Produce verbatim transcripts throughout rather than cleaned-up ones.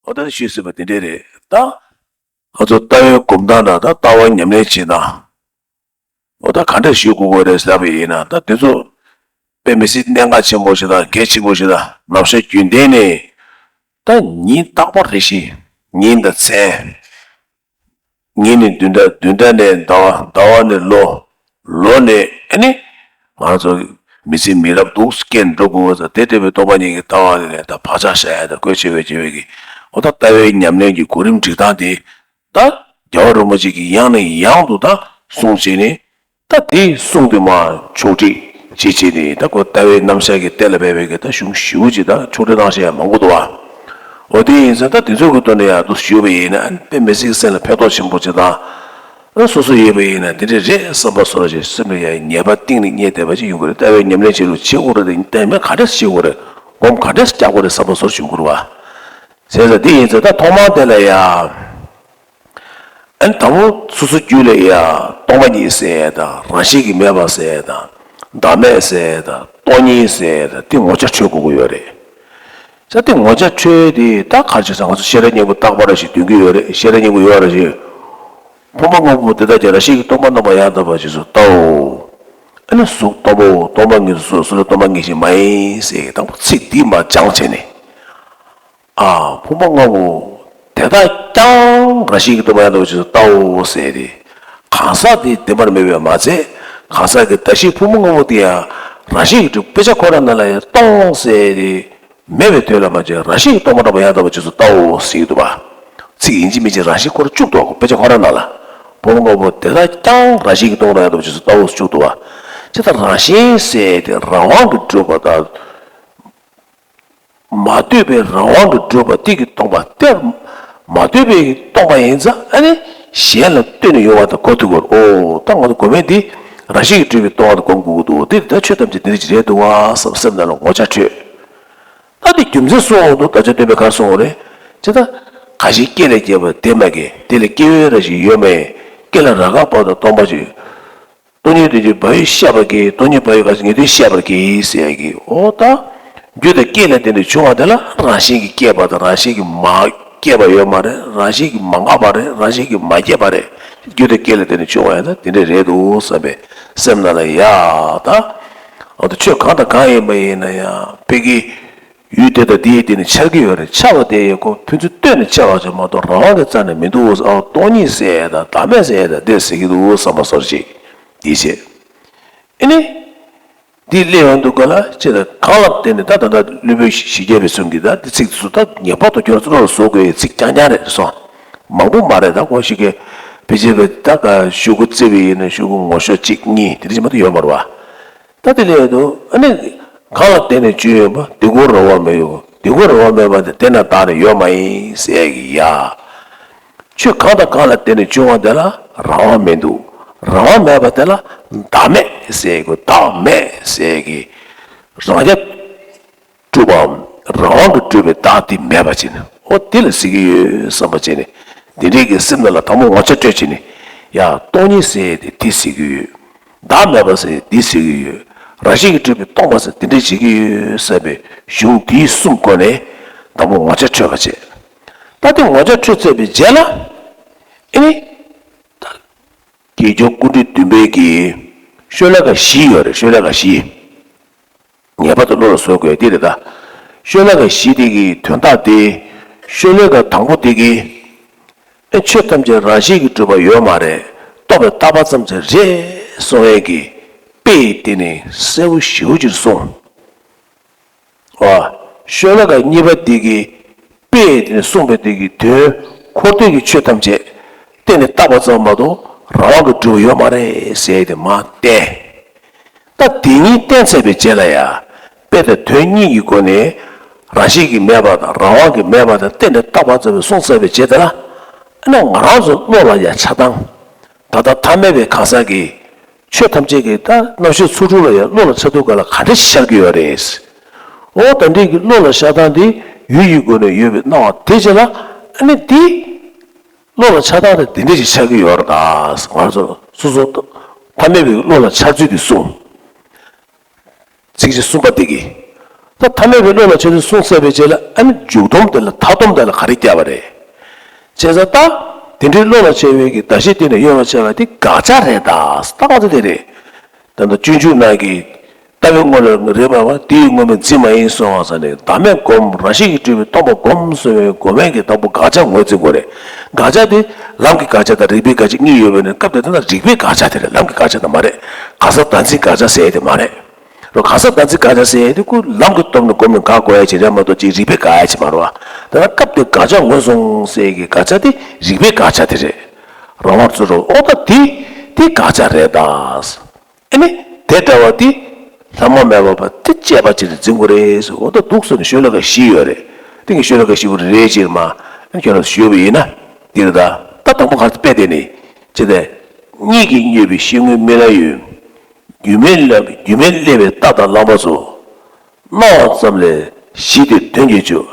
འོ་ད་ནི་ཞུས་ཟིན་པ་དེ་འདྲས་རེད་ད། ང་ཚོ་ལྟ་བའི་སྒོམ་སྟངས་དང་ད་ལྟ་བ་ཉམས་ལེན་བྱེད་སྟངས། འོ་ད་ག་འདྲས་ཞུ་དགོས་ཀྱི་རེད་ཟེར་བ་ཡིན་ན་ད་དེ་ཚོ་དཔེ་མི་སྲིད་གནད་འགག་ཆེན་པོ་ཞིག་དང་གལ་ཆེན་པོ་ཞིག་དང་ནམ་ཞག་རྒྱུན་ལྡན་ནས་ད་ཉིན་རྟག་པར་རེ་བཞིན་ཉིན་དང་མཚན། ཉིན་ནི་བདུན་ཕྲག་བདུན་ཕྲག་ནས་ཟླ་བ། ཟླ་བ་ནི་ལོ། ལོ་ནས་ཨ་ནི་ང་ཚོ་མི་ཚེ་མི་རབས་འདུག་སྐྱེ་འགྲོ་དགོས་ཟེར་དེ་འདྲ་བའི་སྟོང་པ་ཉིད་ཀྱི་ལྟ་བ་ནས་ད་བག་ཆགས་བཞག་ཡ་དང་བཀོལ་ཆེ་བའི་བྱེད་པའི་གི་འོ་ད་ལྟ་བའི་ཉམས་ལེན་གྱི་གོ་རིམ་སྒྲིག་སྟངས་དེ་ད་རྒྱལ་བ་རིན་པོ་ཆེ་གིས་ཡང་ནས་ཡང་དུ་ད་གསུངས་བྱས་ནས། ད་དེ་གསུངས་དུས་མ་ཕྱོགས་སྒྲིག་བྱེད་བྱེད་དེ་ད་ཁོ་ལྟ་བའི་རྣམ་གཞག་གི་གཏན་ལ་ཕབ་པའི་གི་ད་གཞུང་ཞེ་པོ་ཅིག་ད་ཕྱོགས་སྒྲིག་གནང་བཞག་ཡ་མང་པོ་འདུག་བ། འོ་དེ་ཡིན་ཙང་ད་དེ་ཚོའི་གི་ཐོག་ནས་ཡང་དུ་ཞུས་པ་ཡིན་ན་དཔེ་མི་སྲིད་སེམས་ལ་ཕན་ཐོགས་ཆེན་པོ་ཅིག་དང་། སོ་སོ་ཡིན་པ་ཡིན་ན་དེ་འདྲས་རེད་བསམ་པ་བཟོ་འདྲ་ཞིག་སེམས་ལ་ཡང་ངེས་པ་གཏིང་ནས་རྙེད་བསྡད་པ་ཅིག་ཡོང་གི་རེད། ལྟ་བའི་ཉམས་ལེན་བྱེད་ལུགས་བྱེད་དགོས་རེད་དེ་ལྟ་མིན་ག་འདྲས་བྱེད་དགོས་རེད། སྒོམ་ག་འདྲས་རྒྱག་དགོས་རེད་བསམ་པ་བཟོ་འདྲ་བྱུང་གི་རེད་བ། བྱས་ཙང་དེ་ཡིན་ཙང་ད་ཐོག་མར་དེ་ལ་ཡ། ཨ་ནི་དང་པོ་སོ་སོ་རྒྱུད་ལ་ཡ་སྟོང་པ་ཉིད་ཟེར་ཡ་དང་རང་བཞིན་གྱིས་མེད་པ་ཟེར་ཡ་དང་བདག་མེད་ཟེར་ཡ་དང་སྟོང་ཉིད་ཟེར་ཡ་དང་དེ་ངོ་ཆ་འཕྲོད་དགོས་ཀྱི་ཡོད་རེད། ས་དེ་ངོ་ཆ་འཕྲོད་དེ་ད་ག་རེ་བྱས་ཙང་ང་ཚོ་ཤེས་རབ་སྙིང་པོ་རྟག་པ་རེ་ཞིག་འདོན་གྱི་ཡོད་རེད། ཤེས་རབ་སྙིང་པོ་ཡོད་རེ་ཞིག་ཕུང་པོ་ལྔ་པོ་དེ་དག་ཀྱང་རང་བཞིན་གྱིས་སྟོང་པ་རྣམ་པར་ཡང་དག་པར་རྗེས་སུ་བལྟའོ། ཨ་ནི་གཟུགས་སྟོང་པའོ། སྟོང་པ་ཉིད་དུ་གཟུགས། གཟུགས་ལས་སྟོང་པ་ངེས་ཤིང་མ་ཡིན་ཟེར་དང་པོ་ཚིག་འདི་མར་སྦྱངས་བྱས་ནས། ཨ། ཕུང་པོ་ལྔ་པོ་དེ་དག་ཀྱང་རང་བཞིན་གྱིས་སྟོང་པ་ཡང་དག་པར་རྗེས་སུ་བལྟའོ་ཟེར་ཏེ། གང་ཟག་དེ་བདེན་པར་མེད་པས་མ་ཚད་གང་ཟག་གི་ད་གཞི་ཕུང་པོ་ལྔ་པོ་དེ་ཡང་རང་བཞིན་གྱིས་གྲུབ། དཔེ་ཆ་ཁོ་རང་ནང་ལ་ཡང་སྟོང་ཟེར་ཏེ་མེད་པའི་དོན་ལ་མ་བྱས་རང་བཞིན་གྱིས་སྟོང་པ་རྣམ་པར་ཡང་དག་པར་རྗེས་སུ་བལྟའོ་ཟེར་གྱི་འདུག་པ། ཚིག་ཡིན་གཅིག་མིན་གཅིག་རང་བཞིན་ཁོ་རང་བཅུག་འདུག་དཔེ་ཆ་ཁོ་རང་ནང་ལ། ཕུང་པོ་ལྔ་པོ་དེ་དག་ཀྱང་རང་བཞིན་གྱིས་སྟོང་པ་རྣམ་པར་ཡང་དག་པར་རྗེས་སུ་བལྟའོ་ཟེར་བཅུག་འདུག་པ། ཇི་ལྟར་རང་བཞིན་ཟེར་ཏེ་རང་དབང་གིས་གྲུབ་པ་དང་། མ་ལྟོས་པའི་རང་དབང་གིས་གྲུབ་པ་དེ་གིས་སྟོང་པ་སྟེ། མ་ལྟོས་པའི་སྟོང་པ་ཡིན་ཙང་ཨ་ནི་གཞན་ལ་ལྟོས་ནས་ཡོང་བ་དང་གོ་ཐུབ་དགོས། ཨོ་ད་ང་ཚོ་སྒོམ་མཁན་འདི་རང་བཞིན་གྱིས་གྲུབ་པའི་སྟོང་པ་དེ་སྒོམ་དགོས་ཀྱི་འདུག་དེ་ད་ཆོས་ཐམས་ཅད་འདི་འདྲ་ཅིག་རེད་འདུག་བ་བསམ་སེམས་ནང་ལ་ངོ་ཆ་འཕྲོད། ད་དེ་རྒྱུ་མཚན་གསུངས་འོང་དུས་བདག་ཅག་སྟོན་པས་ག་རེ་གསུངས་པ་རེད། ཇི་ལྟར་གང་ཞིག་སྐྱེ་ལས་སྐྱེས་པ་དེ་མ་སྐྱེས། དེ་ལས་སྐྱེ་བོའི་རང་བཞིན་ཡོད་མ་ཡིན། སྐྱེ་ལ་རག་ག་བ་དང་སྟོང་པ་ཞིག་སྟོང་ཉིད་དོན་གྱི་བག་ཡོད་ཤེས་པར་གྱིས། སྟོང་ཉིད་བག་ཡོད་གང་ཞིག་ངེས་དོན་ཤེས་པར་གྱིས་ཟེར་ཡ་གི། འོ་ད་རྒྱུ་དང་རྐྱེན་ལ་བརྟེན་ནས་བྱུང་བ་དེ་ལ་རང་བཞིན་གྱིས་སྐྱེས་པ་དང་རང་བཞིན་གྱིས་མ་སྐྱེས་པ་ཡོད་མ་རེད། རང་བཞིན་གྱིས་མ་འགགས་པ་རེད། རང་བཞིན་གྱིས་མ་སྐྱེས་པ་རེད། རྒྱུ་དང་རྐྱེན་ལ་བརྟེན་ནས་བྱུང་བ་ཡིན་ན་དེ་འདྲ་རེད་འདུག་བསམ་པའི་སེམས་ནང་ལ་ཡ་ད། འོ་ད་ཆོས་གང་དང་གང་ཡིན་པ་ཡིན་ན་ཡང་དཔེ་གི་ཡུལ་དེ་དང་དེའི་སྟེང་ནས་འཆར་གྱི་ཡོད་རེད། འཆར་བ་དེ་ཡང་ཁོ་ཕན་ཚུན་ལྟོས་ནས་འཆར་བ་ཅིག་མ་གཏོགས་རང་དབང་གི་རྩ་ནས་མི་འདུག་ཨ་སྟོང་ཉིད་ཟེར་ཡ་དང་བདག་མེད་ཟེར་ཡ་དང་དེ་ཟེར་གྱི་འདུག་བསམ་པ་སོར་ཅིག་འདི་བྱས། ཨེ་ནི། འདི་སླེབས་ཡོང་དུས་ག་ལ་ཅི་ལ་གང་ལ་བརྟེན་ནས་ད་ད་ལྟ་སློབ་དཔོན་ཞི་རྒྱས་པའི་གསུང་གིས་ད་འདི་ཚིག་དེ་ཚོ་ད་ངེས་པར་དུ་ཁྱོད་རང་ཚོ་བློ་ལ་བཟོ་དགོས་ཡའི་ཚིག་རྐྱང་རྐྱང་རེད་སོང་། མང་པོ་མ་རེད། ད་ཁོ་ཞིག་གིས་ཕལ་ཆེར་བས་ད་ག་ཤོག་གུ་བརྩི་བ་ཡིན་ན་ཤོག་གུ་ངོ་ཤོག་གཅིག་གཉིས་དེ་འདྲ་ཞིག་མ་གཏོགས་ཡོད་མ་རེད་བ། ད་དེ་ལས་དུ་ཨ་ནི་གང་ལ་བརྟེན་ནས་བྱུང་ཡོད་པ་དེ་ཀུན་རང་དབང་མེད་ཡོད། དེ་ཀུན་རང་དབང་མེད་པ་དེ་དེ་ན་བདག་ནི་ཡོད་མ་ཡིན་ཟེར་གྱི་ཡ། ཆོས་གང་དང་གང་ལ་བརྟེན་ནས་བྱུང་བ་དེ་ལ་རང་དབང་མི་འདུག་རང་དབང་མེད་པ་དེ་ལ་བདག་མེད་ཟེར་གྱི། བདག་མེད་ཟེར་གྱི་རང་རྐྱ་གྲུབ་པའམ་རང་དབང་གིས་གྲུབ་པའི་བདག་དེ་མེད་པ་ཅིག་ནི་ཨོ་དེ་ལ་ཟེར་གྱི་ཡོད་བསམ་པ་བྱས་ནས་དེ་འདྲའི་གི་སེམས་ནང་ལ་དང་པོ་ངོ་ཆ་སྤྲོད་བྱས་ནས་ཡ་སྟོང་ཉིད་ཟེར་དེ་དེ་ཟེར་གྱི་ཡོད། བདག་མེད་པ་ཟེར་འདི་ཟེར་གྱི་ཡོད། རང་བཞིན་གྱིས་གྲུབ་པའི་སྟོང་པ་ཟེར་འདི་འདྲ་བྱེད་ཀྱི་ཡོད་བསམ་པའི་གཞུང་འདིའི་གསུང་སྒོ་ནས་དང་པོ་ངོ་ཆ་འཕྲོད་པ་བྱས། ད་དེ་ངོ་ཆ་འཕྲོད་ཚར་བའི་རྗེས་ལ་ཨེ་ནི་ད་དགེ་སྦྱོར་ཀུན་འདུས་བདུན་པའི་གི་ཤོ་ལོ་ཀ་བཞི་ཡོད་རེད། ཤོ་ལོ་ཀ་བཞི། ངེས་པར་དུ་བློ་ལ་བཟོ་དགོས་དེ་རེད་ད། ཤོ་ལོ་ཀ་བཞི་དེ་གི་དོན་དག་དེ་ཤོ་ལོ་ཀ་དང་པོ་དེ་གི་ཨེ་ཆོས་ཐམས་ཅད་རང་བཞིན་གྱིས་གྲུབ་པ་ཡོད་མ་རེད། རྟོག་པས་བཏགས་པ་ཙམ་ཞིག་རེད་གསུང་ཡས་ཀྱི་དཔེ་དེ་ནི་གསལ་པོ་ཞེ་པོ་ཅིག་གསུངས། ཨ། ཤོ་ལོ་ཀ་གཉིས་པ་དེ་གི་དཔེ་དེ་ནི་གསུངས་པའི་དེ་གི་དོན་འཁོར་འདས་ཀྱི་ཆོས་ཐམས་ཅད་གཏན་ནས་བཏགས་པ་ཙམ་མ་གཏོགས་རང་དབང་གིས་གྲུབ་པ་ཡོད་མ་རེད་ཟེར་ཏེ་མར་བསྟན། ད་དེ་གཉིས་བསྟན་ཚར་བའི་རྗེས་ལ་ཡ། དཔེ་དང་དོན་གཉིས་ཀྱི་སྒོ་ནས་རང་བཞིན་གྱིས་མེད་པ་དང་རང་དབང་གིས་མེད་པ་དང་གཏན་ནས་བཏགས་པ་ཙམ་ཞིག་གསུངས་ཚར་བའི་རྗེས་དེ་ལ། ཨ་ནི་ང་རང་ཚོ་བློ་ལ་ཡ་འཆར་སྟངས། ད་ལྟ་ཐ་མལ་པའི་གང་ཟག་གི་ཆོས་ཐམས་ཅད་ཀྱི་ད་རྣམ་ཤེས་ཚོགས་དྲུག་ལ་ཡང་བློ་ལ་འཆར་དུས་ག་ལ་ག་འདྲ་ཤར་གྱི་ཡོད་རེད། འོ་ད་འདྲའི་གི་བློ་ལ་ཤར་སྟངས་དེ་ཡུལ་གྱི་སྒོ་ནས་ཡོད་པའི་སྣང་བ་དེ་རྗེས་ལ་ཨ་ནི་དེ་བློ་ལ་འཆར་སྟངས་དེ་དེ་འདྲ་ཞིག་ཤར་གྱི་ཡོད་རེད་ད། ང་ཚོ་སོ་སོ་ཐ་མལ་པའི་བློ་ལ་འཆར་ཚུལ་དེ་གསུངས། ཚིགས་བཅད་གསུམ་པ་དེ་གི། ད་ཐ་མལ་པའི་བློ་ལ་བྱས་ཏེ་གསུངས་ཚར་བའི་རྗེས་ལ་ཨ་ནི་མཇུག་སྡོམ་དེ་ལ་མཐའ་སྡོམ་དེ་ལ་ག་རེ་བརྒྱབ་པ་རེད། བྱས་ཙང་ད་དེ་འདྲའི་བློ་ལ་བྱས་པའི་གི་གདགས་གཞི་དེ་ནས་གཡོ་བ་བྱས་པ་དེ་དགག་བྱ་རེད་ད། ད་ང་ཚོ་དེ་རེད། ད་ལྟ་སྤྱོད་འཇུག་ནང་གི་ལྟ་བའི་དངོས་ལ་རེད་པ་བ་དེའི་དངོས་མེད་འཛིན་མ་ཡིན་གསུངས་པ་ས་ནས་བདག་མེད་སྒོམ་རང་བཞིན་གྱིས་གྲུབ་པའི་སྟོང་པ་སྒོམ་གསུངས་པའི་སྒོམ་མེད་ཀྱི་དང་པོ་དགག་བྱ་ངོས་འཛིན་དགོས་རེད། དགག་བྱ་དེ་ལམ་གྱི་དགག་བྱ་དང་རིགས་པའི་དགག་བྱ་གཉིས་ཡོད་པ་ནས་སྐབས་དེ་ལྟ་ན་རིགས་པའི་དགག་བྱ་དེ་རེད། ལམ་གྱི་དགག་བྱ་དེ་མ་རེད། གང་ཟག་བདག་འཛིན་དགག་བྱ་ཟེར་ཡ་དེ་མ་རེད། རོ་གང་ཟག་བདག་འཛིན་དགག་བྱ་ཟེར་ཡ་དེ་ཁོ་ལམ་གྱི་སྟོབས་ནས་སྒོམ་ནས་དགག་དགོས་ཡ་ཅིག་རེད་མ་གཏོགས་ཅིག་རིགས་པའི་དགག་ཡ་ཅིག་མ་རེད་བ། དེ་ན་སྐབས་དེ་དགག་བྱ་ངོས་བཟུང་ཟེར་ཡ་གི་དགག་བྱ་དེ་རིགས་པའི་དགག་བྱ་དེ་རེད། རང་དབང་རྩོད་རོགས་ཨོ་ད་དེ་དེ་དགག་བྱ་རེད་ད། ཨ་ནི་དེ་འདྲ་བ་དེ་ལྷག་མ་མེད་པ་བ་དེ་དཔྱད་པ་ཅིག་ལ་འཛིན་དགོས་རེད་ཟེར། འོ་ད་འདུག་ཟེར་ནས་ཤོ་ལོ་ཀ་བཞི་ཡོད་རེད། དེ་གི་ཤོ་ལོ་ཀ་བཞི་པོ་རེ་རེ་བྱས་མ་ཨ་ནི་ཁྱོད་རང་ཞུས་པ་ཡིན་ན་དེ་རེད་ད། ད་དང་པོ་ག་རེ་དཔེ་དེ་ནི་ཅི་སྟེ། གཉིད་ཀྱིས་མྱོས་པའི་ཤེལ་ངོས་རྨི་ལམ་ཡོད། རྒྱུས་མེད་ལ་རྒྱུས་མེད་སླེབས་པའི་རྟ་དང་གླང་པོ་ཚོ། སྣང་བ་ཙམ་ལས་གཞི་དེ་དོན་གྱིས་གཅོད།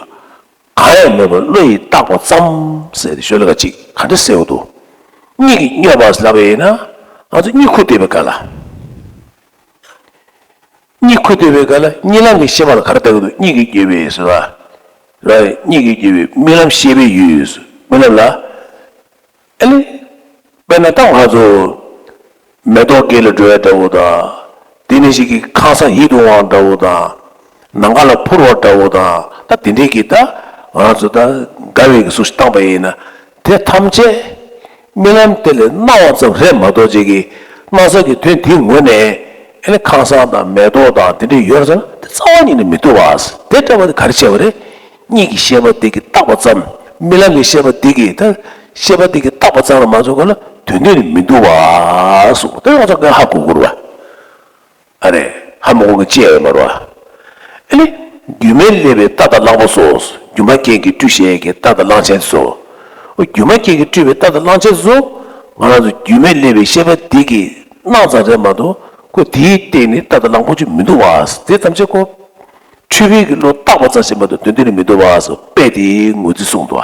གང་ཡང་མེད་པར་བློ་ཡིས་བཏགས་པ་ཙམ་ཟེར་ཏེ་ཤོ་ལོ་ཀ་གཅིག་ག་འདྲ་གསལ་བོ་འདུག་གཉིད་ཀྱིས་མྱོས་པ་ལབ་པ་ཡིན་ན་ང་ཚོ་གཉིད་ཁུག་བསྡད་པའི་སྐབས་ལ། གཉིད་ཁུག་བསྡད་པའི་སྐབས་ལ་གཉིད་ལམ་གྱི་ཤེས་པ་ལ་ག་རེ་ལྟ་གི་འདུག་གཉིད་ཀྱིས་མྱོས་པའི་ཟེར་བ། ར་གཉིད་ཀྱིས་མྱོས་པའི་རྨི་ལམ་ཤེས་པའི་ཡུལ། རྨི་ལམ་ལ། ཨ་ནི། དཔེར་ན་ད་ང་ཚོ་མེ་ཏོག་དཀྱིལ་ལ་འགྲོ་ཡ་འདྲ་བོ་དང་། དེ་ནས་ཞིག་གི་ཁང་བཟང་ཡིད་དུ་འོང་བ་འདྲ་བོ་དང་། ནམ་མཁའ་ལ་འཕུར་བ་འདྲ་བོ་དང་ད་དེ་འདྲའི་གི་ད་ང་ཚོ་ད་དགའ་བའི་གི་གཟུགས་ཤིག་བཏང་པ་ཡིན་ན་དེ་ཐམས་ཅད་རྨི་ལམ་དེ་ལས་སྣང་བ་ཙམ་རེད་མ་གཏོགས་ཅིག་གི་སྣང་ས་གི་དོན་དེའི་ངོས་ནས་ཨ་ནི་ཁང་བཟང་དང་མེ་ཏོག་དང་དེ་འདྲའི་ཡོད་ཟེར་ན་དེ་རྩ་བ་ཉིད་ནས་མི་འདུག་བ། དེ་འདྲ་བ་དེ་ག་རེ་བྱས་པ་རེད། གཉིད་ཀྱི་ཤེས་པ་དེ་གིས་བཏགས་པ་ཙམ། རྨི་ལམ་གྱི་ཤེས་པ་དེ་གིས་ད་ཤེས་པ་དེ་གིས་བཏགས་པ་ཙམ་ལ་མ་ཚོགས་ག་ལ་དོན་དོན་ནི་མི་འདུག་བ་གསུངས། དེ་ང་ཚོ་ཀྱང་ཧ་གོ་དགོས་རེད་བ། ཨ་རེ། ཧ་མ་གོ་གི་ཅི་ཡང་ཡོད་མ་རེད་བ། ཨ་ནི། རྒྱུས་མེད་སླེབས་པའི་རྟ་དང་གླང་པོ་སོགས། སྒྱུ་མ་སྐད་ཀྱིས་སྤྲུལ་བྱེད་ཀྱི་རྟ་དང་གླང་ཆེན་ཚོ། ཨོ་སྒྱུ་མ་སྐད་ཀྱིས་སྤྲུལ་བའི་རྟ་དང་གླང་ཆེན་ཚོ། ང་རང་ཚོ་རྒྱུས་མེད་སླེབས་པའི་ཤེས་པ་དེ་གིས་སྣང་ཙམ་རེད་མ་གཏོགས་ཁོ་དེའི་སྟེང་ནས་རྟ་དང་གླང་པོ་ཅིག་མི་འདུག་བ། དེ་ཐམས་ཅད་ཁོ། འཁྲུལ་པའི་གི་བློ་བཏགས་པ་ཙམ་ཞིག་མ་གཏོགས་དོན་དོན་ནི་མི་འདུག་བ་སོགས་དཔེ་དེའི་ངོས་འཛིན་གསུངས་འདུག་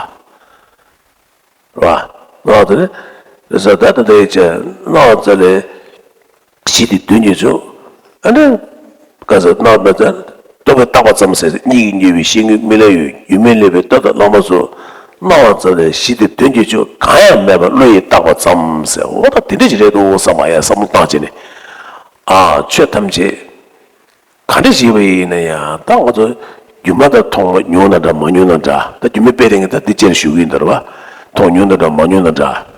བ། རེད་བ། ང་དེ་ནི་རེ་ས་ད་ད་ལྟའི་ཆ་སྣང་བ་ཙམ་ལས་གཞི་དེ་དོན་གྱིས་ཆོག་ཨ་ནི་ག་ས་སྣང་བ་ཙམ་རྟོག་པས་བཏགས་པ་ཙམ་ཟེར་གཉིད་ཀྱིས་མྱོས་པའི་ཤེལ་ངོས་རྨི་ལམ་ཡོད། རྒྱུས་མེད་སླེབས་པའི་རྟ་དང་གླང་པོ་ཚོ། སྣང་བ་ཙམ་ལས་གཞི་དེ་དོན་གྱིས་ཆོག་གང་ཡང་མེད་པར་བློ་ཡིས་བཏགས་པ་ཙམ་ཟེར། འོ་ད་དེ་འདྲ་ཞིག་རེད་འདུག་བསམ་པ་ཡང་བསམ་བློ་བཏང་བྱས་ནས། ཨ་ཆོས་ཐམས་ཅད། ག་འདྲ་ཞིག་བ་ཡིན་ན་ཡང་ད་ང་ཚོ་སྒྱུ་མ་ལྟར་མཐོང་བ་མྱོང་ན་འདྲ་མ་མྱོང་ན་འདྲ། ད་སྒྱུ་མའི་དཔེ་རིང་གི་ད་འདི་ཅེར་ཞུ་གི་ཡིན་ད་རེད་བ། མཐོང་མྱོང་ན་འདྲ་མ་མྱོང་ན་འདྲ།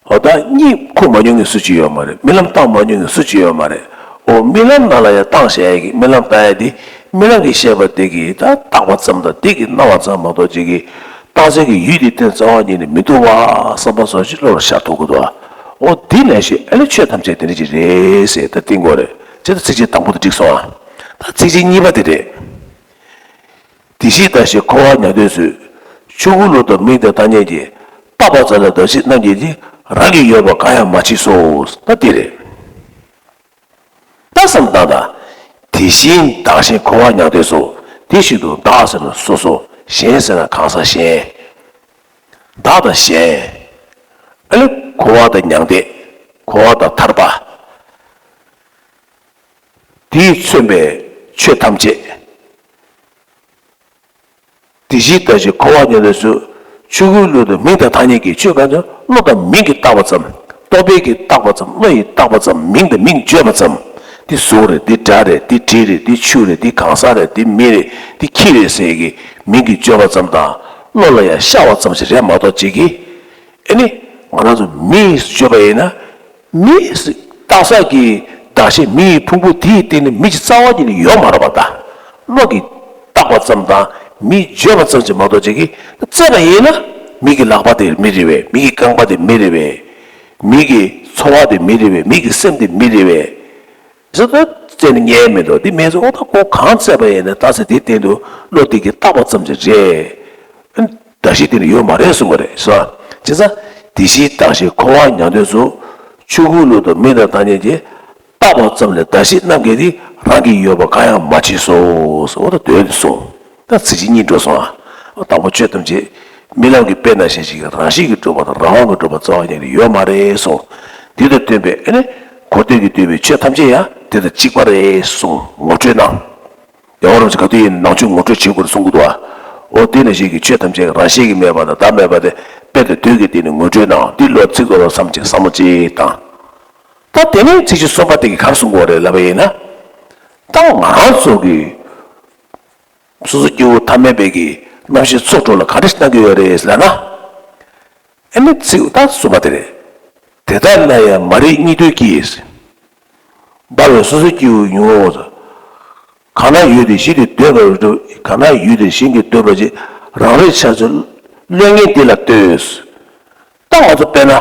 འོ་ད་གཉིད་ཁུག་མ་མྱོང་མཁན་སུ་གཅིག་ཡོད་མ་རེད། རྨི་ལམ་བཏང་མ་མྱོང་མཁན་སུ་གཅིག་ཡོད་མ་རེད། འོ་རྨི་ལམ་ནང་ལ་ཡང་བཏང་བྱས་ཡ་གི་རྨི་ལམ་བཏང་ཡ་དེ་རྨི་ལམ་གྱི་ཤེས་པ་དེ་གིས་ད་བཏགས་པ་ཙམ་དང་དེ་གིས་སྣང་བ་ཙམ་མ་གཏོགས་ཅིག་གིས་བཏང་ཚད་ཀྱི་ཡུལ་དེ་སྟེང་རྩ་བ་ཉིད་ནས་མི་འདུག་བ་བསམ་པ་སོགས་ཤིག་བློ་ལ་ཤར་ཐུབ་ཀྱི་འདུག་བ། འོ་དེ་ནང་བཞིན་ཨ་ནི་ཆོས་ཐམས་ཅད་དེ་འདྲ་ཅིག་རེད་ཟེར་ད་གཏན་དགོས་རེད། ཅེས་ད་ཚིགས་བཅད་དང་པོ་དེ་འགྲིག་སོང་ཨ། ད་ཚིགས་བཅད་གཉིས་པ་དེ་རེད། དེ་བཞིན་བདག་གཞན་འཁོར་བ་མྱང་འདོད་ཚུལ། ཆོས་སྐུ་ལུགས་དང་མིང་དང་ཐ་སྙད་ཀྱིས། བཏགས་པ་ཙམ་ལས་བདག་གཞན་རྣམས་ཀྱི་རྗེས། རང་གི་ཡོད་པ་གང་ཡང་མ་མཆིས་སོ། ད་དེ་རེད། ད་བསམ་བཏང་དང་། དེ་བཞིན་བདག་གཞན་འཁོར་བ་མྱང་འདོད་ཚུལ། དེ་བཞིན་དུ་བདག་ཟེར་ན་སོ་སོ། གཞན་ཟེར་ན་གང་ཟག་གཞན། བདག་དང་གཞན། ཨ་ནི་འཁོར་བ་དང་མྱང་འདོད། འཁོར་བ་དང་ཐར་པ། དེས་མཚོན་པའི་ཆོས་ཐམས་ཅད། དེ་བཞིན་བདག་གཞན་འཁོར་བ་མྱང་འདོད་ཚུལ། ཆོས་སྐུའི་ལུགས་དང་མིང་དང་ཐ་སྙད་ཀྱི་ཆོས་གང་ཚང་བློ་དང་མིང་གིས་བཏགས་པ་ཙམ། རྟོག་པའི་གིས་བཏགས་པ་ཙམ། བློ་ཡིས་བཏགས་པ་ཙམ། མིང་དང་མིང་བརྗོད་པ་ཙམ། འདི་གཟུགས་རེད། འདི་སྒྲ་རེད། འདི་དྲི་རེད། འདི་ཆུ་རེད། འདི་གང་ཟག་རེད། འདི་མི་རེད། འདི་ཁྱི་རེད་ཟེར་གི་མིང་གིས་བརྗོད་པ་ཙམ་དང་བློ་ལ་ཡང་ཤར་བ་ཙམ་ཞིག་རེད་མ་གཏོགས་ཅིག་གིས། ཨ་ནི་ང་རང་ཚོ་མི་ཡིས་བརྗོད་པ་ཡིན་ན། མི་བཏགས་ས་གི་བདག་གཞན་མི་ཡི་ཕུང་པོ་དེའི་སྟེང་ནས་མི་གཅིག་རྩ་བ་ཉིད་ནས་ཡོད་མ་རེད་པ། ད་བློ་གིས་བཏགས་པ་ཙམ་དང་མིས་བརྗོད་པ་ཙམ་གྱིས་མ་གཏོགས་ཅིག་གིས་བརྩད་པ་ཡིན་ན་མི་གི་ལག་པ་དེ་མི་རེད་པས། མི་གི་རྐང་པ་དེ་མི་རེད་པས། མི་གི་ཚོར་བ་དེ་མི་རེད་པས། མི་གི་སེམས་དེ་མི་རེད་པས། ཟེར་ཏེ་བརྩད་ནས་ཉན་མི་འདུག་འདི་མེད་ཚེ་ཨོ་ད་ཁོ་གང་བརྩད་པ་ཡིན་ན་ད་ཚེ་དེའི་སྟེང་དུ་བློ་དེ་གིས་བཏགས་པ་ཙམ་གྱིས་རེད། བདག་གཞན་དེ་ནི་ཡོད་མ་རེད་གསུངས་པ་རེད་ཟེར། བྱས་ཙང་དེ་བཞིན་བདག་གཞན་འཁོར་བ་མྱང་འདོད་ཚུལ། ཆོས་སྐུའི་ལུགས་དང་མིང་དང་ཐ་སྙད་ཀྱིས། བཏགས་པ་ཙམ་ལས་བདག་གཞན་རྣམས་ཀྱི་རིགས། རང་གི་ཡོད་པ་གང་ཡང་མ་མཆིས་སོ། ཟེར་འོ་ད་དོན་དེ་གསུངས། ད་ཚིགས་བཅད་གཉིས་འགྲོ་སོང་ཨ། དང་པོ་ཆོས་ཐམས་ཅད་རྨི་ལམ་གྱི་དཔེ་ནང་བཞིན་ཞིག་གི་རང་བཞིན་གྱིས་གྲུབ་པ་དང་རང་དབང་གིས་གྲུབ་པ་རྩ་བ་ཉིད་ནས་ཡོད་མ་རེད་གསུངས། འདི་དང་བསྟུན་པའི་ཨ་ནི་འཁོར་འདས་ཀྱིས་བསྡུས་པའི་ཆོས་ཐམས་ཅད་ཡང་དེ་དང་གཅིག་པ་རེད་གསུངས་ངོ་སྤྲོད་གནང་། རྒྱལ་བ་རིན་པོ་ཆེ་ག་དུས་ཡིན་ནང་ཆོས་ངོ་སྤྲོད་བྱེད་དགོས་རེད་གསུང་གི་འདུག་བ། འོ་དེ་ནང་བཞིན་གྱི་ཆོས་ཐམས་ཅད་རང་བཞིན་གྱིས་མེད་པ་དང་བདག་མེད་པ་དེ་དཔེ་དང་དོན་གྱི་སྟེང་ནས་ངོ་སྤྲོད་གནང་། འདི་བློ་ཚིག་ཐོག་ལ་བསམ་བྱས་བསམ་བློ་ཅིག་བཏང་། ད་དེ་ནས་ཚིགས་བཅད་གསུམ་པ་དེ་གིས་ག་རེ་གསུང་གི་ཡོད་རེད་ལབ་པ་ཡིན་ན། ད་ང་རང་ཚོ་གི་སོ་སོ་སྐྱེ་བོ་ཐ་མལ་པའི་གི་རྣམ་ཤེས་ཚོགས་དྲུག་ལ་ག་འདྲ་ཞིག་གནང་གི་ཡོད་རེད་ལབ་ན། ཨ་ནི་ཚིག་ད་གསུམ་པ་དེ་རེད། དེ་ལྟར་ན་ཡང་མ་རིག་གཉིད་འདོད་ཀྱིས། འབར་བའི་སོ་སོ་སྐྱེ་བོའི་ཡིད་ངོ་། གང་ན་ཡོད་དེ་གཞན་གྱིས་འདོད་པར་འགྲོ། གང་ན་ཡོད་དེ་གཞན་གྱིས་འདོད་པར་བྱེད། རང་རིག་ཆགས་ཚུལ་བློས་ངན་འདི་ལ་ལྟོས། ད་ང་ཚོ་དཔེར་ན།